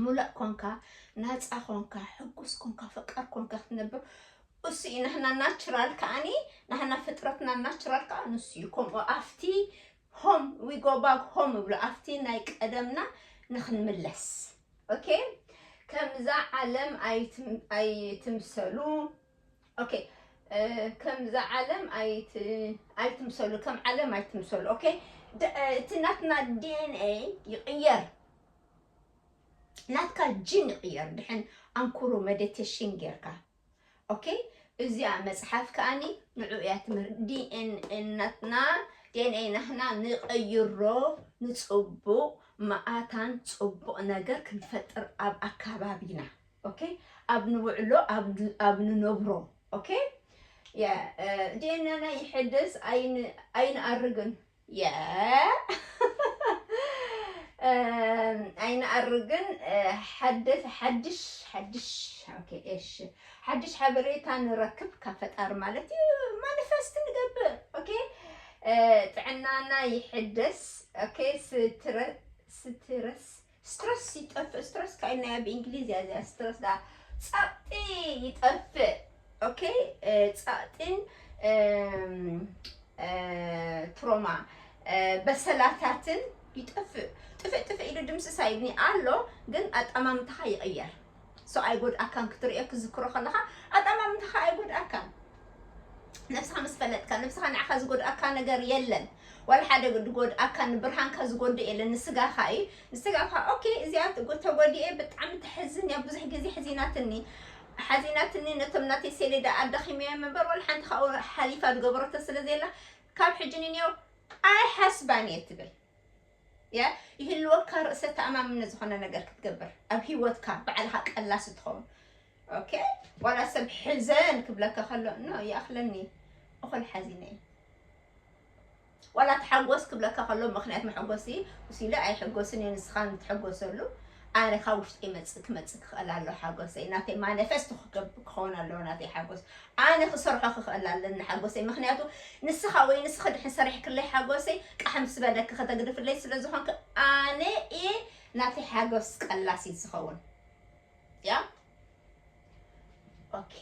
ሙሉእ ኮንካ፣ ናጻ ኮንካ፣ ሕጉስ ኮንካ፣ ፈቃር ኮንካ ክትነብር እሱ እዩ ናህና ናቹራል ከኣኒ ናህና ፍጥረትና ናቹራል ከኣ ንሱ እዩ። ከምኡ ኣብቲ ሆም ዊ ጎ ባክ ሆም ይብሎ ኣብቲ ናይ ቀደምና ንክንምለስ። ኦኬ፣ ከምዛ ዓለም ኣይትም- ኣይትምሰሉ። ኦኬ፣ እ፣ ከምዛ ዓለም ኣይት- ኣይትምሰሉ፣ ከም ዓለም ኣይትምሰሉ። ኦኬ፣ ድ- እ፣ እቲ ናትና ዲ ኤን ኤ ይቕየር፣ ናትካ ጂን ይቕየር። ድሕን ኣንኩሩ ሜዲቴሽን ጌርካ። ኦኬ፣ እዚኣ መጽሓፍ ከኣኒ ንዑ እያ ትምህር። ዲ ኤን ኤ ናትና፣ ዲ ኤን ኤ ናህና ንቐይሮ ንጽቡቕ መኣታን ጽቡቕ ነገር ክንፈጥር ኣብ ኣካባቢና። ኦኬ፣ ኣብ ንውዕሎ፣ ኣብ ን- ኣብ ንነብሮ። ኦኬ፣ ያ፣ እ፣ ዲ ኤን ኤ ና ይሕደስ ኣይን- ኣይንኣርግን። ያ እም፣ ኣይንኣርግን። እ፣ ሓደስ ሓድሽ ሓድሽ ኦኬ፣ እሺ፣ ሓድሽ ሓበሬታ ንረክብ ካብ ፈጣሪ ማለት እዩ። ማኒፌስት ንገብር። ኦኬ፣ እ፣ ጥዕናና ይሕደስ። ኦኬ፣ ስትረ- ስትረስ ስትረስ ይጠፍእ። ስትረስ ካይናያ ብእንግሊዝ እያ እዚኣ። ስትረስ ዳ ጸቕጢ ይጠፍእ። ኦኬ፣ እ፣ ጸቕጢን እም፣ እ፣ ትሮማ እ፣ በሰላታትን ይጠፍእ። ጥፍእ ጥፍእ ኢሉ ድምስስ ኣይብኒ ኣሎ፣ ግን ኣጠማምታኻ ይቕየር። ሶ ኣይጎድኣካን ክትርእዮ ክዝክሮ ከለኻ ኣጠማምታኻ ኣይጎድኣካን። ነብስኻ ምስ ፈለጥካ ነብስኻ ንዓኻ ዝጎድኣካ ነገር የለን። ዋላ ሓደ ዝጎድኣካ ንብርሃንካ ዝጎድእ የለን። ንስጋኻ እዩ። ንስጋኻ ኦኬ እዚኣ ተጎ- ተጎዲኤ ብጣዕሚ ተሕዝን እያ። ብዙሕ ግዜ ሕዚናትኒ ሓዚናትኒ ነቶም ናተይ ሴሌዳ ኣዳኺመዮም እምበር ዋላ ሓንቲ ካብኡ ሓሊፋ ዝገበረቶ ስለ ዘየላ ካብ ሕጂ ንኔው ኣይሓስባን እየ ትብል። ያ ይህልወካ ርእሰ ተኣማምነት ዝኾነ ነገር ክትገብር ኣብ ህይወትካ ባዕልኻ ቀላሲ ትኸውን። ኦኬ ዋላ ሰብ ሕዘን ክብለካ ከሎ ኖ ይኣኽለኒ እኹል ሓዚነ እየ። ዋላ ተሓጎስ ክብለካ ከሎ ምኽንያት መሐጎሲ ውሲለ ኣይሕጎስን እየ ንስኻ ንትሕጎሰሉ ኣነ ካብ ውሽጢ ይመጽእ ክመጽእ ክኽእል ኣሎ ሓጎሰይ ናተይ ማኒፌስት ክገብ ክኸውን ኣለዎ ናተይ ሓጎስ ኣነ ክሰርሖ ክኽእል ኣለኒ ሓጎሰይ ምኽንያቱ ንስኻ ወይ ንስኺ ድሕን ሰሪሕክለይ ሓጎሰይ ቃሕ ምስ በለኪ ከተግድፍለይ ስለ ዝኾንኪ ኣነ እየ ናተይ ሓጎስ ቀላሲት ዝኸውን ያ ኦኬ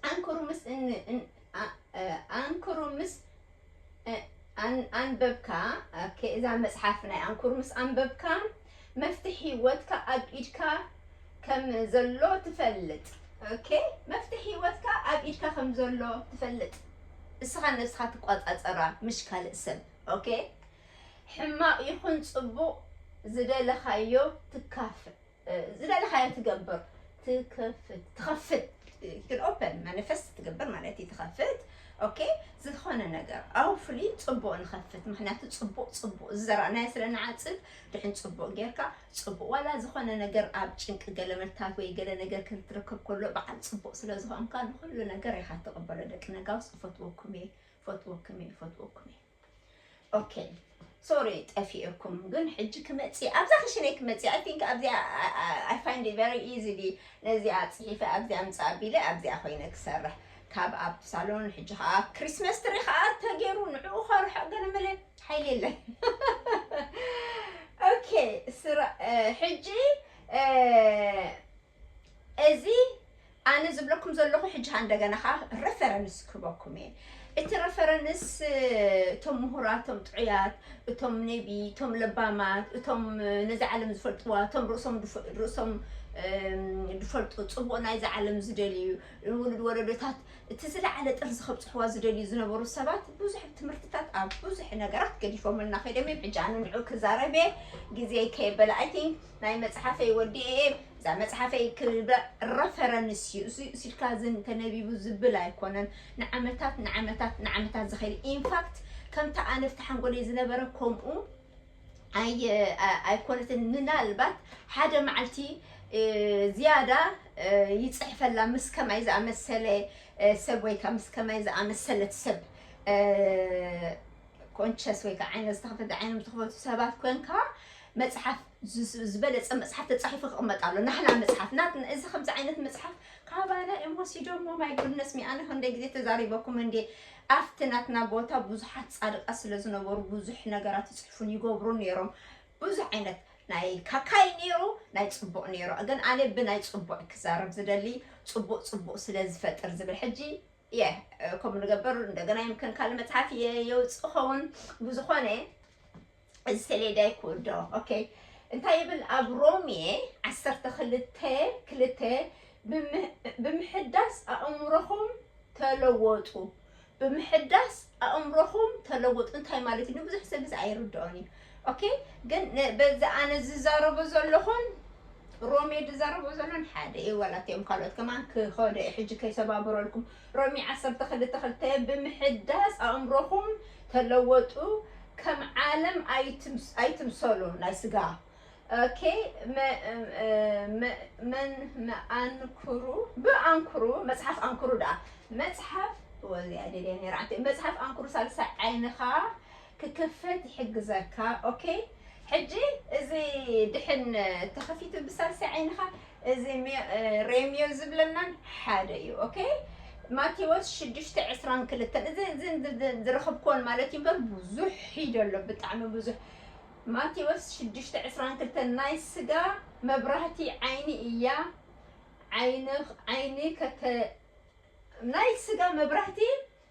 ኣንኩሩ ምስ እን- እን- ኣ- እ፣ ኣንኩሩ ምስ እ፣ ኣን- ኣንበብካ ኦኬ እዛ መፅሓፍ ናይ ኣንኩሩ ምስ ኣንበብካ መፍትሒ ህይወትካ ኣብ ኢድካ ከም ዘሎ ትፈልጥ ኦኬ መፍትሒ ህይወትካ ኣብ ኢድካ ከም ዘሎ ትፈልጥ እስኻ ነብስኻ ትቆፃፀራ ምሽ ካልእ ሰብ ኦኬ ሕማቕ ይኹን ፅቡቕ ዝደለኻዮ ትካፍእ ዝደለኻዮ ትገብር ትከፍት ትኸፍት ግን ኦፐን ማኒፈስት ትገብር ማለት እዩ ትኸፍት። ኦኬ፣ ዝኾነ ነገር ኣውፍሊ ጽቡቕ ንኸፍት። ምክንያቱ ጽቡቕ ጽቡቕ ዝዘራእናዮ ስለ ንዓጽድ፣ ድሕን ጽቡቕ ጌርካ ጽቡቕ፣ ዋላ ዝኾነ ነገር ኣብ ጭንቂ ገለ መታት ወይ ገለ ነገር ክትረከብ ከሎ በዓል ጽቡቕ ስለ ዝኾንካ ንኹሉ ነገር ኢኻ ትቕበሎ። ደቂ ነጋውስ እፈትወኩም እየ፣ እፈትወኩም እየ፣ እፈትወኩም እየ። ኦኬ፣ ሶሪ ጠፊኤኩም፣ ግን ሕጂ ክመጽእ ኣብዛ ክሽነይ ክመጽእ። I think ኣብዚኣ I find it very easily። ነዚኣ ጽሒፈ ኣብዚኣ ምጻእ ኣቢለ ኣብዚኣ ኮይነ ክሰርሕ ካብ ኣብ ሳሎን። ሕጂ ከዓ ክሪስመስ ትሪ ከዓ ተገይሩ ንዕኡ ከርሖ ገለ መለ ሓይሊ የለን። ኦኬ፣ ስራ እ፣ ሕጂ እ፣ እዚ ኣነ ዝብለኩም ዘለኹ ሕጂ እንደገና ከዓ ረፈረንስ ክህበኩም እየ። እቲ ረፈረንስ እ፣ እቶም ምሁራት፣ እቶም ጥዑያት፣ እቶም ነቢ፣ እቶም ለባማት፣ እቶም እ፣ ነዚ ዓለም ዝፈልጥዋ፣ እቶም ርእሶም ድፈ- ርእሶም እም፣ ድፈልጡ፣ ጽቡቕ ናይዚ ዓለም ዝደልዩ፣ ንውሉድ ወለዶታት እቲ ዝለዓለ ጥርዚ ከብጽሕዋ ዝደልዩ ዝነበሩ ሰባት ብዙሕ ትምህርትታት ኣብ ብዙሕ ነገራት ገዲፎምልና ከይዶም እዮም። ሕጂ ኣነ ንዑ ክዛረብ እየ፣ ግዜ ከየበለ። I think ናይ መጽሓፈይ ወዲኤ እየ። እዛ መጽሓፈይ ክበ ረፈረንስ እዩ። እዚ እሱ ኢልካ ዝን ተነቢቡ ዝብል ኣይኮነን። ንዓመታት ንዓመታት ንዓመታት ዝኸይድ፣ ኢንፋክት ከምቲ ኣነ ኣብቲ ሓንጎለይ ዝነበረ ከምኡ ኣይ- ኣ- ኣይኮነትን። ምናልባት ሓደ መዓልቲ እ፣ ዝያዳ እ፣ ይጽሕፈላ ምስ ከማይ ዝኣመሰለ እ፣ ሰብ ወይ ከዓ ምስ ከማይ ዝኣመሰለት ሰብ እ፣ ኮንሸስ ወይ ከዓ ዓይነ ዝተኸፈተ ዓይኖም ዝተኸፈቱ ሰባት ኮንካ መጽሓፍ ዝ- ዝበለጸ መጽሓፍ ተጻሒፉ ክቕመጥ ኣሎ። ናህና መጽሓፍ ናት እዚ ከምዚ ዓይነት መጽሓፍ ካባና እዮም ወሲዶሞ። ማይ ጉድነስ ሚ ኣነ ክንደይ ግዜ ተዛሪበኩም እንዴ? ኣብቲ ናትና ቦታ ብዙሓት ጻድቃት ስለ ዝነበሩ ብዙሕ ነገራት ይጽሕፉን ይገብሩን ነይሮም። ብዙሕ ዓይነት ናይ ካካይ ነይሩ፣ ናይ ጽቡቕ ነይሩ። ግን ኣነ ብናይ ጽቡቕ ክዛረብ ዝደሊ፣ ጽቡቕ ጽቡቕ ስለ ዝፈጥር ዝብል። ሕጂ እየ ከምኡ ንገብር። እንደገና ይምክን ካልእ መጽሓፍ እየ የውጽእ ኸውን። ብዝኾነ እዚ ሰሌዳይ ክወዶ። ኦኬ፣ እንታይ ይብል ኣብ ሮሜ ዓሰርተ ክልተ ክልተ? ብምሕ- ብምሕዳስ ኣእምሮኹም ተለወጡ፣ ብምሕዳስ ኣእምሮኹም ተለወጡ። እንታይ ማለት እዩ? ንብዙሕ ሰብ እዚ ኣይርድኦን እዩ። ኦኬ፣ ግን ን- በዚ ኣነ ዝዛረቦ ዘለኹን ሮሜ ዝዛረቦ ዘሎን ሓደ እዩ። ዋላ እቲኦም ካልኦት ከማን ክኸዶ እየ፣ ሕጂ ከይሰባብረልኩም። ሮሜ ዓሰርተ ክልተ ክልተ፣ ብምሕዳስ ኣእምሮኹም ተለወጡ፣ ከም ዓለም ኣይትምስ- ኣይትምሰሉ። ናይ ስጋ። ኦኬ፣ መ- መ- መን መኣንክሩ ብኣንክሩ መጽሓፍ ኣንክሩ ደኣ መጽሓፍ ወዚኣ ደልያ ነይራ። መጽሓፍ ኣንክሩ ሳልሳይ ዓይንኻ ክክፈት ይሕግዘካ። ኦኬ፣ ሕጂ እዚ ድሕን ተኸፊቱ ብሳልሳይ ዓይንኻ እዚ ሜ- እ፣ ሬምዮ ዝብለናን ሓደ እዩ። ኦኬ፣ ማቴዎስ ሽዱሽተ ዕስራን ክልተን፣ እዚ እዚ ዝ- ዝ- ዝረኸብክዎን ማለት እዩ እምበር ብዙሕ ሂዶ ኣሎ፣ ብጣዕሚ ብዙሕ። ማቴዎስ ሽዱሽተ ዕስራን ክልተን፣ ናይ ስጋ መብራህቲ ዓይኒ እያ። ዓይኒ ዓይኒ ከተ ናይ ስጋ መብራህቲ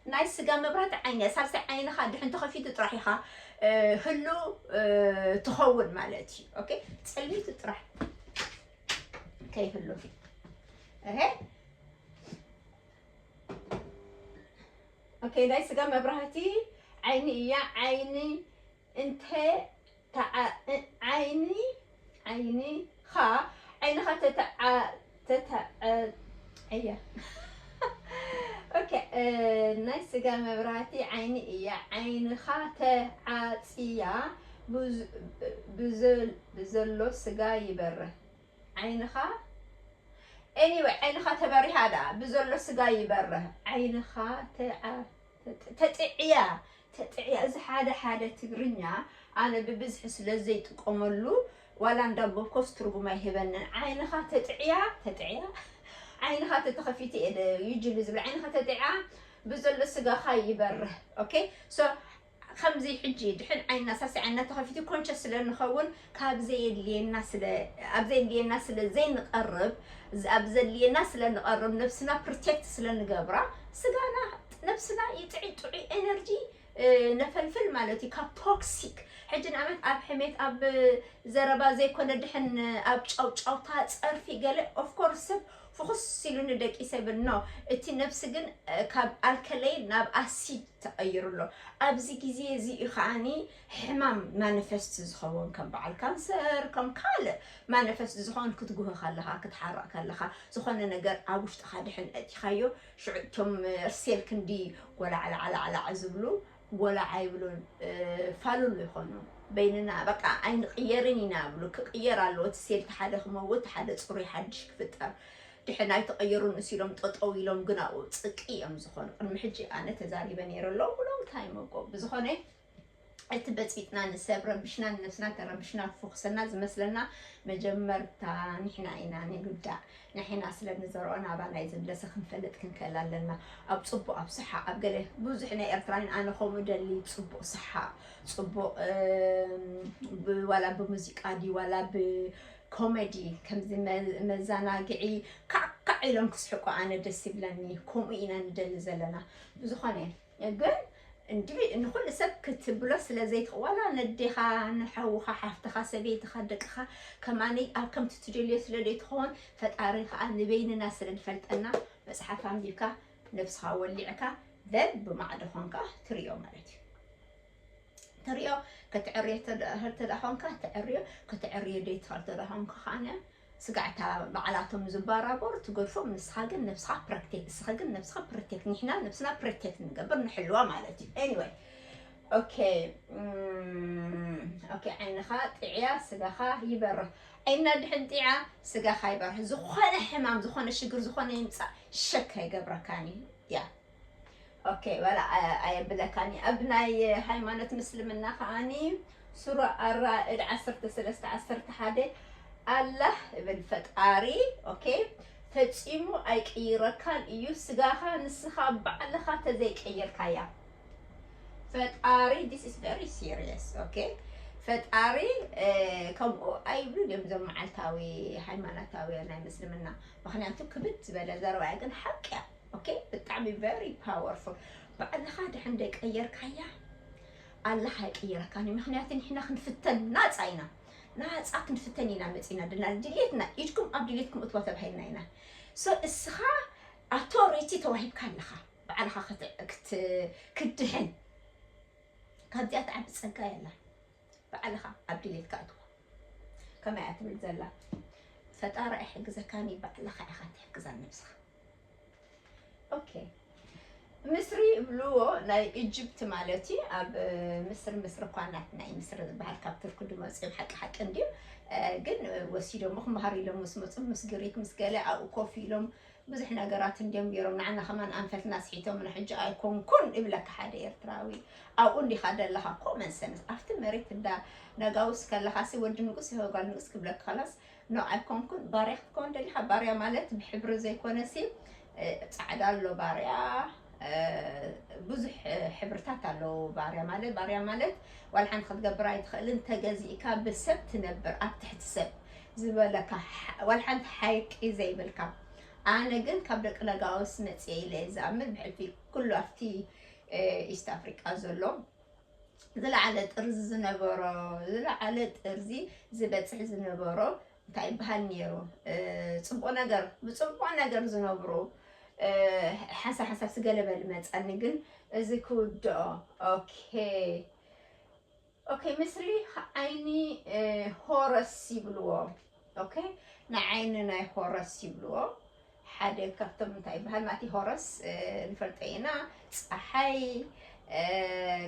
ናይ ስጋ መብራህቲ ዓይኒ እያ። ሳልሳይ ዓይንኻ ድሕን ተኸፊቱ ጥራሕ ኢኻ እ፣ ህሉ እ፣ ትኸውን ማለት እዩ። ኦኬ፣ ጸልሚቱ ጥራሕ ከይህሉ። እሄ፣ ኦኬ፣ ናይ ስጋ መብራህቲ ዓይኒ እያ። ዓይኒ እንተ ተዓ- እ- ዓይኒ ዓይኒ ኻ ዓይንኻ ተተዓ ተተዐ እያ። ኦኬ፣ እ፣ ናይ ስጋ መብራህቲ ዓይኒ እያ። ዓይንኻ ተዓጽያ ብዝ- ብዘ- ብዘሎ ስጋ ይበርህ። ዓይንኻ anyway ዓይንኻ ተበሪሃ ደኣ ብዘሎ ስጋ ይበርህ። ዓይንኻ ተዓ- ተጥ- ተጥዕያ ተጥዕያ። እዚ ሓደ ሓደ ትግርኛ ኣነ ብብዝሒ ስለ ዘይጥቀመሉ ዋላ እንዳንበብኮስ ትርጉም ኣይህበንን። ዓይንኻ ተጥዕያ ተጥዕያ ዓይንኻ ተተኸፊቱ እየ ደ- ዩጅሊ ዝብል ዓይንኻ ተጥዕያ ብዘሎ ስጋኻ ይበርህ። ኦኬ ሶ ከምዚ ሕጂ ድሕን ዓይንና ሳሲ ዓይንና ተኸፊቱ ኮንሸስ ስለ ንኸውን ካብ ዘየድልየና ስለ ኣብ ዘየድልየና ስለ ዘይንቐርብ ዝ- ኣብ ዘድልየና ስለ ንቐርብ ነብስና ፕሮቴክት ስለ ንገብራ ስጋና ነብስና ይጥዒ ጥዑይ ኤነርጂ እ፣ ነፈልፍል ማለት እዩ ካብ ቶክሲክ። ሕጂ ንኣብነት ኣብ ሕሜት ኣብ ዘረባ ዘይኮነ ድሕን ኣብ ጫውጫውታ ጸርፊ ገለ ኦፍኮርስ ሰብ ፍኹስ ኢሉ ንደቂሰ ይብል። ኖ፣ እቲ ነብሲ ግን ካብ ኣልከለይ ናብ ኣሲድ ተቐይሩ ኣሎ። ኣብዚ ግዜ እዚ እዩ ከዓኒ ሕማም ማኒፈስት ዝኸውን፣ ከም በዓል ካንሰር፣ ከም ካልእ ማኒፈስት ዝኸውን ክትጉህ ከለኻ፣ ክትሓርቕ ከለኻ፣ ዝኾነ ነገር ኣብ ውሽጥኻ ድሕን ኣእቲኻዮ፣ ሽዑ እቶም ሴል ክንዲ ጎላዕላዕላዕላዕ ዝብሉ ጎላዕ ኣይብሉን፣ ፋሉል ይኾኑ። በይንና በቃ ኣይንቕየርን ኢና ብሉ። ክቕየር ኣለዎ፣ እቲ ሴል ሓደ ክመውት፣ ሓደ ጽሩይ ሓድሽ ክፍጠር። ድሕን ኣይተቐየሩን እሱ ኢሎም ጠጠው ኢሎም ግን ኣብኡ ጽቂ እዮም ዝኾኑ። ቅድሚ ሕጂ ኣነ ተዛሪበ ነይረ ኣለዉ long time ago። ብዝኾነ እቲ በጽቢጥና ንሰብ ረቢሽና ንነብስና ተረቢሽና ፎክሰና ዝመስለና መጀመርታ ንሕና ኢና ንጉዳእ። ንሕና ስለ ንዘርኦ ናባና እዩ ዝምለሰ ክንፈልጥ ክንክእል ኣለና። ኣብ ጽቡቕ ኣብ ሰሓቕ ኣብ ገለ ብዙሕ ናይ ኤርትራውያን ኣነ ከምኡ ደሊ ጽቡቕ ሰሓቕ ጽቡቕ ዋላ ብሙዚቃ ድዩ ዋላ ብኮሜዲ ከምዚ መዘናግዒ ካዕካዕ ኢሎም ክስሕቁ ኣነ ደስ ይብለኒ። ከምኡ ኢና ንደሊ ዘለና። ብዝኾነ ግን እንዲ ንኹሉ ሰብ ክትብሎ ስለ ዘይትኽእል ዋላ ነዴኻ ንሓውኻ ሓፍትኻ ሰበይትኻ ደቅኻ ከማነይ ኣብ ከምቲ ትደልዮ ስለ ዘይትኸውን ፈጣሪ ከዓ ንበይንና ስለ ዝፈልጠና መፅሓፍ ኣንቢብካ ነብስኻ ወሊዕካ then ብማዕዶ ኾንካ ትሪኦ ማለት እዩ። ትሪኦ ክትዕርዮ ተደኣ ኾንካ ትዕርዮ ክትዕርዮ ደይትኽእል ተደኣ ኾንካ ከዓነ ስጋዕታ ባዕላቶም ዝባራበሩ ትገድፎም። ንስኻ ግን ነብስኻ ፕሮቴክት እስኻ ግን ነብስኻ ፕሮቴክት ንሕና ነብስና ፕሮቴክት ንገብር ንሕልዋ ማለት እዩ። Anyway okay okay ዓይንኻ ጥዕያ ስጋኻ ይበርህ። ዓይንና ድሕን ጥዓ ስጋኻ ይበርህ። ዝኾነ ሕማም ዝኾነ ሽግር ዝኾነ ይምፃእ ሸክ ኣይገብረካን እዩ። ያ okay ወላ ኣየብለካኒ ኣብ ናይ ሃይማኖት ምስልምና ከዓኒ ሱራ ኣራእድ ዓሰርተ ሰለስተ ዓሰርተ ሓደ ኣላህ እብል ፈጣሪ okay ፈጺሙ ኣይቅይረካን እዩ ስጋኻ ንስኻ ባዕልኻ ተዘይቀየርካያ ፈጣሪ this is very serious okay ፈጣሪ ከምኡ ኣይብሉን እዮም እዞም መዓልታዊ ሃይማኖታዊ ናይ ምስልምና ምክንያቱ ክብድ ዝበለ ዘረባ ግን ሓቂ okay ብጣዕሚ very powerful ባዕልኻ ድሕን ደይቀየርካያ ኣላህ ኣይቅይረካን እዩ ምክንያቱ ንሕና ክንፍተን ናፃ ኢና ናፃ ክንፍተን ኢና መፂና ድና ድሌትና ኢድኩም ኣብ ድሌትኩም እትዋ ተባሂልና ኢና so እስኻ ኣቶሪቲ ተዋሂብካ ኣለኻ ባዕልኻ ክትድሕን ካብዚኣ ትዓቢ ፀጋ የላ ባዕልኻ ኣብ ድሌትካ እትዋ ከመይ እያ ትብል ዘላ ፈጣሪ ኣይሕግዘካን እዩ ባዕልኻ ኢኻ ትሕግዛ ነብስኻ okay ምስሪ ይብልዎ ናይ ኢጅፕት ማለት እዩ ኣብ ምስር ምስር እኳ ናትና እዩ ምስር ዝበሃል ካብ ቱርክ ድመፅኦም ሓቂ ሓቂ እንድዩ ግን ወሲዶሞ ክምሃር ኢሎም ምስ መፁ ምስ ግሪክ ምስ ገለ ኣብኡ ኮፍ ኢሎም ብዙሕ ነገራት እንድዮም ገይሮም ንዓና ከማን ኣንፈትና ስሒቶምና ሕጂ ኣይኮንኩን ይብለካ ሓደ ኤርትራዊ ኣብኡ እንዲኻ ደለኻ common sense ኣብቲ መሬት እንዳ ነጋውስ ከለኻ ሲ ወዲ ንጉስ ይኸው ጓል ንጉስ ክብለካ ከላስ no ኣይኮንኩን ባርያ ክትከውን ደሊኻ ባርያ ማለት ብሕብሪ ዘይኮነ ሲ ፃዕዳ ኣሎ ባርያ ብዙሕ ሕብርታት ኣለዉ ባርያ ማለት ባርያ ማለት ዋላ ሓንቲ ክትገብር ኣይትኽእልን ተገዚእካ ብሰብ ትነብር ኣብ ትሕቲ ሰብ ዝበለካ ዋላ ሓንቲ ሓቂ ዘይብልካ ኣነ ግን ካብ ደቂ ነጋውስ መፅየ ኢለ ዝኣምን ብሕልፊ ኩሉ ኣብቲ ኢስት ኣፍሪቃ ዘሎ ዝለዓለ ጥርዚ ዝነበሮ ዝለዓለ ጥርዚ ዝበፅሕ ዝነበሮ እንታይ ይበሃል ነይሩ ፅቡቕ ነገር ብፅቡቕ ነገር ዝነብሩ ሓንሳብ ሓንሳብ ስገለበል መፀኒ ግን እዚ ክውድኦ okay okay ምስሪ ዓይኒ ሆረስ ይብልዎ okay ንዓይኒ ናይ ሆረስ ይብልዎ ሓደ ካብቶም እንታይ ይበሃል ማቲ ሆረስ ንፈልጦ ኢና ፀሓይ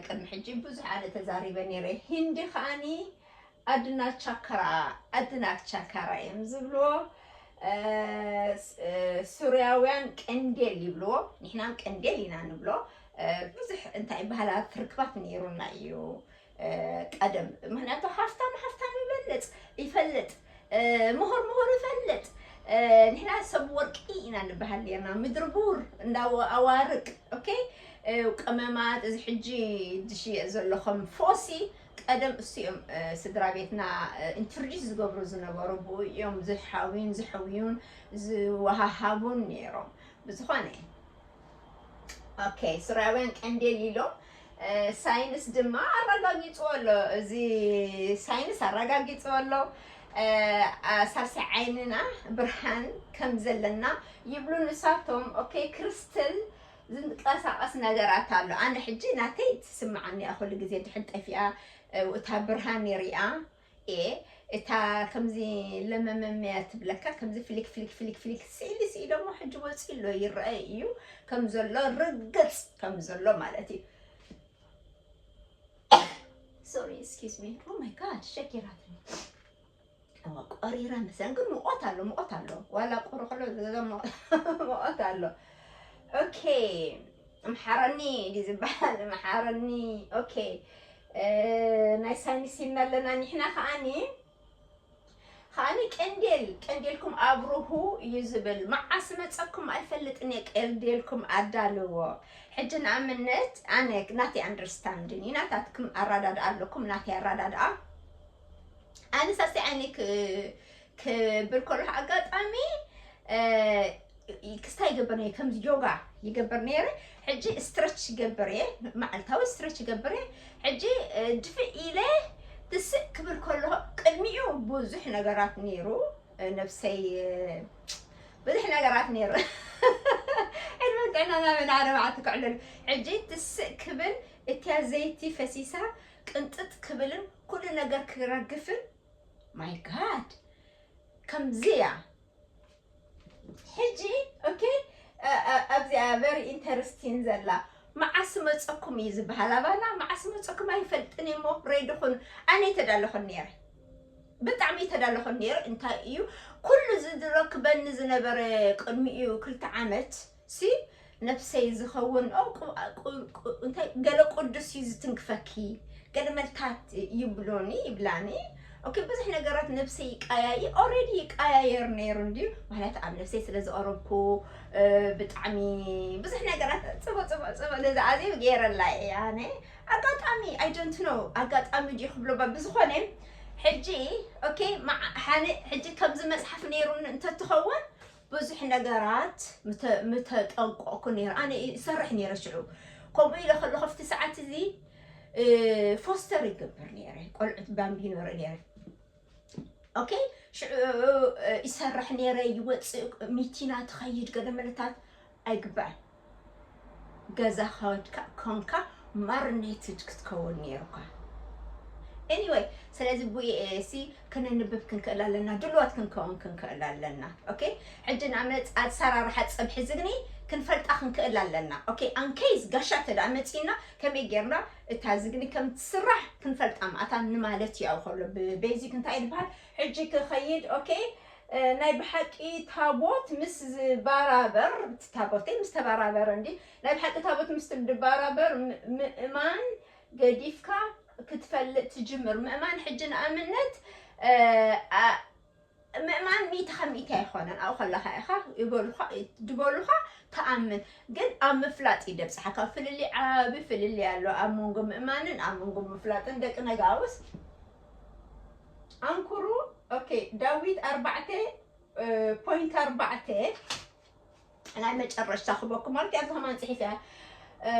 ቅድሚ ሕጂ ብዙሕ ኣነ ተዛሪበ ነይረ ሂንዲ ከዓኒ ኣድና ቻካራ ኣድና ቻካራ እዮም ዝብልዎ ሱርያውያን ቀንዴል ይብልዎ ንሕናም ቀንዴል ኢና ንብሎ ብዙሕ እንታይ ባህላት ርክባት ነይሩና እዩ ቀደም ምክንያቱ ሃፍታም ሃፍታም ይበልፅ ይፈልጥ ምሁር ምሁር ይፈልጥ ንሕና ሰብ ወርቂ ኢና ንበሃል ነርና ምድሪ ቡር እንዳ ኣዋርቅ okay ቀመማት እዚ ሕጂ ዝሽየጥ ዘሎ ከም ፎሲ ቀደም እሱ እዮም ስድራ ቤትና ኢንትሮዲስ ዝገብሩ ዝነበሩ ብኡ እዮም ዝሓውዩን ዝሕውዩን ዝወሃሃቡን ነይሮም ብዝኾነ okay ሱርያውያን ቀንዴል ኢሎም ሳይንስ ድማ ኣረጋጊፅዎ ኣሎ እዚ ሳይንስ ኣረጋጊፅዎ ኣሎ ሳልሳይ ዓይንና ብርሃን ከም ዘለና ይብሉ ንሳቶም። ኦኬ፣ ክሪስታል ዝንቀሳቐስ ነገራት ኣሎ። ኣነ ሕጂ ናተይ ትስምዓኒ እያ፣ ኩሉ ግዜ ድሕን ጠፊኣ እታ ብርሃን ይሪኣ እየ። እታ ከምዚ ለመመመያ ትብለካ፣ ከምዚ ፍሊክ ፍሊክ ፍሊክ ፍሊክ ስኢሊ ስኢሎሞ ሕጂ ወፂኡ ኣሎ፣ ይረአ እዩ ከም ዘሎ፣ ርግፅ ከም ዘሎ ማለት እዩ። ሶሪ፣ ኤክስኪውዝ ሚ። ኦ ማይ ጋድ፣ ሸኪራትኒ። እዋ፣ ቆሪረ መሰለኝ፣ ግን ሙቐት ኣሎ፣ ሙቐት ኣሎ። ዋላ ቁሪ ከሎ ዝገዛ ሙቐት ኣሎ። ኦኬ፣ ምሓረኒ ድዩ ዝበሃል? ምሓረኒ። ኦኬ፣ እ፣ ናይ ሳይንስ ኢልና ኣለና ንሕና። ከዓኒ፣ ከዓኒ ቀንዴል፣ ቀንዴልኩም ኣብርሁ እዩ ዝብል። መዓስ መጸኩም ኣይፈልጥን እየ፣ ቀንዴልኩም ኣዳልዎ። ሕጂ ንኣብነት፣ ኣነ ናተይ ኣንደርስታንድን እዩ፣ ናታትኩም ኣረዳድኣ ኣለኩም፣ ናተይ ኣረዳድኣ። ኣነ ሳልሳይ ዓይኒ ክ-፣ ክብል ከለኹ ኣጋጣሚ፣ እ፣ ክስታይ ይገብር ነይረ፣ ከምዚ ዮጋ ይገብር ነይረ። ሕጂ ስትረች ይገብር እየ፣ መዓልታዊ ስትረች ይገብር እየ። ሕጂ፣ እ፣ ድፍእ ኢለ ትስእ ክብል ከለኹ ቅድሚኡ ብዙሕ ነገራት ነይሩ፣ እ፣ ነብሰይ፣ እ፣ ብዙሕ ነገራት ነይሩ። ዕድመን ጥዕናን ኣበና ኣርባዕተ ክዕለሉ። ሕጂ ትስእ ክብል እቲያ ዘይቲ ፈሲሳ ቅንጥጥ ክብልን ኩሉ ነገር ክረግፍን፣ ማይ ጋድ፣ ከምዚ እያ። ሕጂ፣ ኦኬ፣ እ፣ እ፣ ኣብዚኣ ቨሪ ኢንተረስቲን ዘላ፣ መዓስ መጸኩም እዩ ዝበሃል ኣባና፣ መዓስ መጸኩም ኣይፈልጥን እየ እሞ ሬዲ ኩኑ። ኣነ ይተዳለኹን ነይረ፣ ብጣዕሚ ይተዳለኹን ነይረ። እንታይ እዩ ኩሉ እዚ ዝረክበኒ ዝነበረ ቅድሚኡ ክልተ ዓመት ሲ ነብሰይ ዝኸውን፣ ኦ፣ ቁ-፣ ቁ-፣ ቁ-፣ እንታይ ገለ ቅዱስ እዩ ዝትንክፈኪ፣ ገለ መልታት ይብሎኒ፣ ይብላኒ። ኦኬ፣ ብዙሕ ነገራት ነብሰይ ይቀያይ-፣ ኦልሬዲ ይቀያየር ነይሩ እንድዩ። ማለት ኣብ ነብሰይ ስለ ዝቐረብኩ፣ እ፣ ብጣዕሚ ብዙሕ ነገራት ጽቡቕ፣ ጽቡቕ፣ ጽቡቕ ነዚ ኣዜብ ገይረላ እየ። ኣነ ኣጋጣሚ፣ I don't know፣ ኣጋጣሚ ድዩ ክብሎ ባ-፣ ብዝኾነ ሕጂ፣ ኦኬ፣ መዓ-፣ ሓነ-፣ ሕጂ ከምዚ መጽሓፍ ነይሩኒ እንተትኸውን ብዙሕ ነገራት ምተ-፣ ምተጠንቀቕኩ ነይረ። ኣነ ይሰርሕ ነይረ ሽዑ። ከምኡ ኢለ ከለኹ ኣብቲ ሰዓት እዚ፣ እ፣ ፎስተር ይገብር ነይረ። ቆልዑት ባምቢኖ ርኢ ነይረ። ኦኬ፣ ሽዑ፣ እ፣ ይሰርሕ ነይረ፣ ይወፅእ፣ ሚቲና ትኸይድ፣ ገለ መለታት ኣይግባእን። ገዛ ከድካ ኮንካ ማርኔትድ ክትከውን ነይሩካ። ኤኒወይ፣ ስለዚ ብኡ ሲ ክነንብብ ክንክእል ኣለና፣ ድልዋት ክንከውን ክንክእል ኣለና። ኦኬ፣ ሕጂ ንኣብነት ኣሰራርሓ ፀብሒ ዝግኒ ክንፈልጣ ክንክእል ኣለና። ኦኬ፣ ኣንኬይስ ጋሻ ተደኣ መፂና ከመይ ጌርና እታ ዝግኒ ከም ትስራሕ ክንፈልጣ ማእታ ንማለት እዩ። ኣብ ከሎ ብቤዚክ እንታይ ይበሃል? ሕጂ ክኸይድ። ኦኬ፣ እ፣ ናይ ብሓቂ ታቦት ምስ ዝባራበር፣ እቲ ታቦተይ ምስ ተባራበረ እንዲ፣ ናይ ብሓቂ ታቦት ምስ ትባራበር ም-፣ ምእማን ገዲፍካ ክትፈልጥ ትጅምር። ምእማን ሕጂ ንኣብነት፣ እ፣ ኣ-፣ ምእማን ሚእቲ ካብ ሚእቲ ኣይኮነን። ኣብኡ ከለኻ ኢኻ ይበሉኻ፣ ድበሉኻ ትኣምን። ግን ኣብ ምፍላጥ እዩ ደብጽሓካ። ፍልልይ፣ ዓቢ ፍልልይ ኣሎ ኣብ መንጎ ምእማንን ኣብ መንጎ ምፍላጥን። ደቂ ነጋውስ ኣንኩሩ። ኦኬ፣ ዳዊት ኣርባዕተ፣ እ፣ ፖይንት ኣርባዕተ፣ ናይ መጨረሽታ ክበኩም ማለት ኣብዚ ከማን ጽሒፍ እያ። እ፣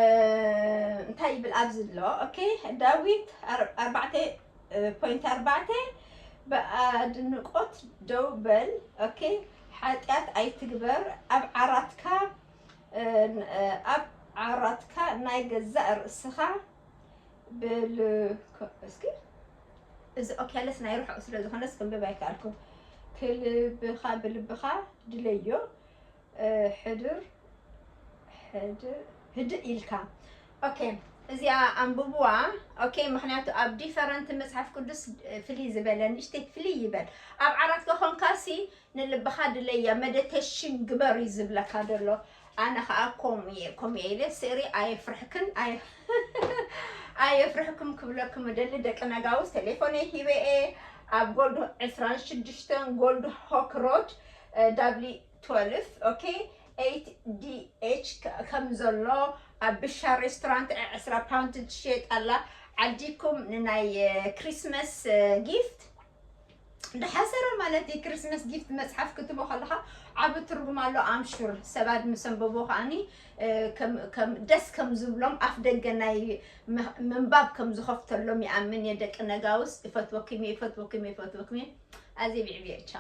እንታይ ይብል ኣብዚ ኣሎ? ኦኬ፣ ዳዊት ኣር-፣ ኣርባዕተ፣ እ፣ ፖይንት ኣርባዕተ፣ ብኣድንቆት ደው በል። ኦኬ፣ ሓጢኣት ኣይትግበር። ኣብ ዓራትካ፣ እ፣ ን-፣ እ፣ ኣብ ዓራትካ ናይ ገዛእ ርእስኻ ብል-፣ እስኪ፣ እዚ ኦኬ፣ ኣለስ ናይ ርሑቕ ስለ ዝኾነስ ክንብብ ኣይከኣልኩን። ክልብኻ ብልብኻ ድለዮ፣ እ፣ ሕድር፣ ሕድር፣ ህድእ ኢልካ። ኦኬ፣ እዚኣ ኣንብብዋ። ኦኬ፣ ምኽንያቱ ኣብ ዲፈረንት መጽሓፍ ቅዱስ፣ እ፣ ፍልይ ዝበለ፣ ንእሽተይ ፍልይ ይበል። ኣብ ዓራት ከኾንካሲ ንልብኻ ድለያ፣ መዲቴሽን ግበር እዩ ዝብለካ ዘሎ። ኣነ ኸኣ ከምኡ እየ፣ ከምኡ እየ ኢለ ስእሪ ኣየፍርሕክን፣ ኣየ-፣ ኣየፍርሕኩም ክብለኩም እደሊ። ደቂ ነጋውስ ቴሌፎነይ ሂበ እየ። ኣብ ጎልድ ዕስራን ሽዱሽተን ጎልድ ሆክ ሮድ፣ እ፣ ዳብሊ ትወልፍ፣ ኦኬ፣ ኤይት ዲ ኤች ከ-፣ ከም ዘሎ ኣብ ብሻ ሬስቶራንት ዕ-፣ ዕስራ ፓውንድ ትሽየጥ ኣላ። ዓዲኩም ንናይ፣ እ፣ ክሪስመስ፣ እ፣ ጊፍት፣ ድሓሰረ ማለት እዩ። ክሪስመስ ጊፍት መጽሓፍ ክትቦ ከለኻ ዓቢ ትርጉም ኣሎ። ኣምሹር ሰባት ምስ ኣንበቦ ከኣኒ፣ እ፣ ከም፣ ከም ደስ ከም ዝብሎም ኣፍ ደገ ናይ ም-፣ ምንባብ ከም ዝኸፍተሎም ይኣምን እየ። ደቂ ነጋውስ፣ እፈትወኩም እየ፣ እፈትወኩም እየ፣ እፈትወኩም እየ። ኣዜ ቢዕቢዕ ቻ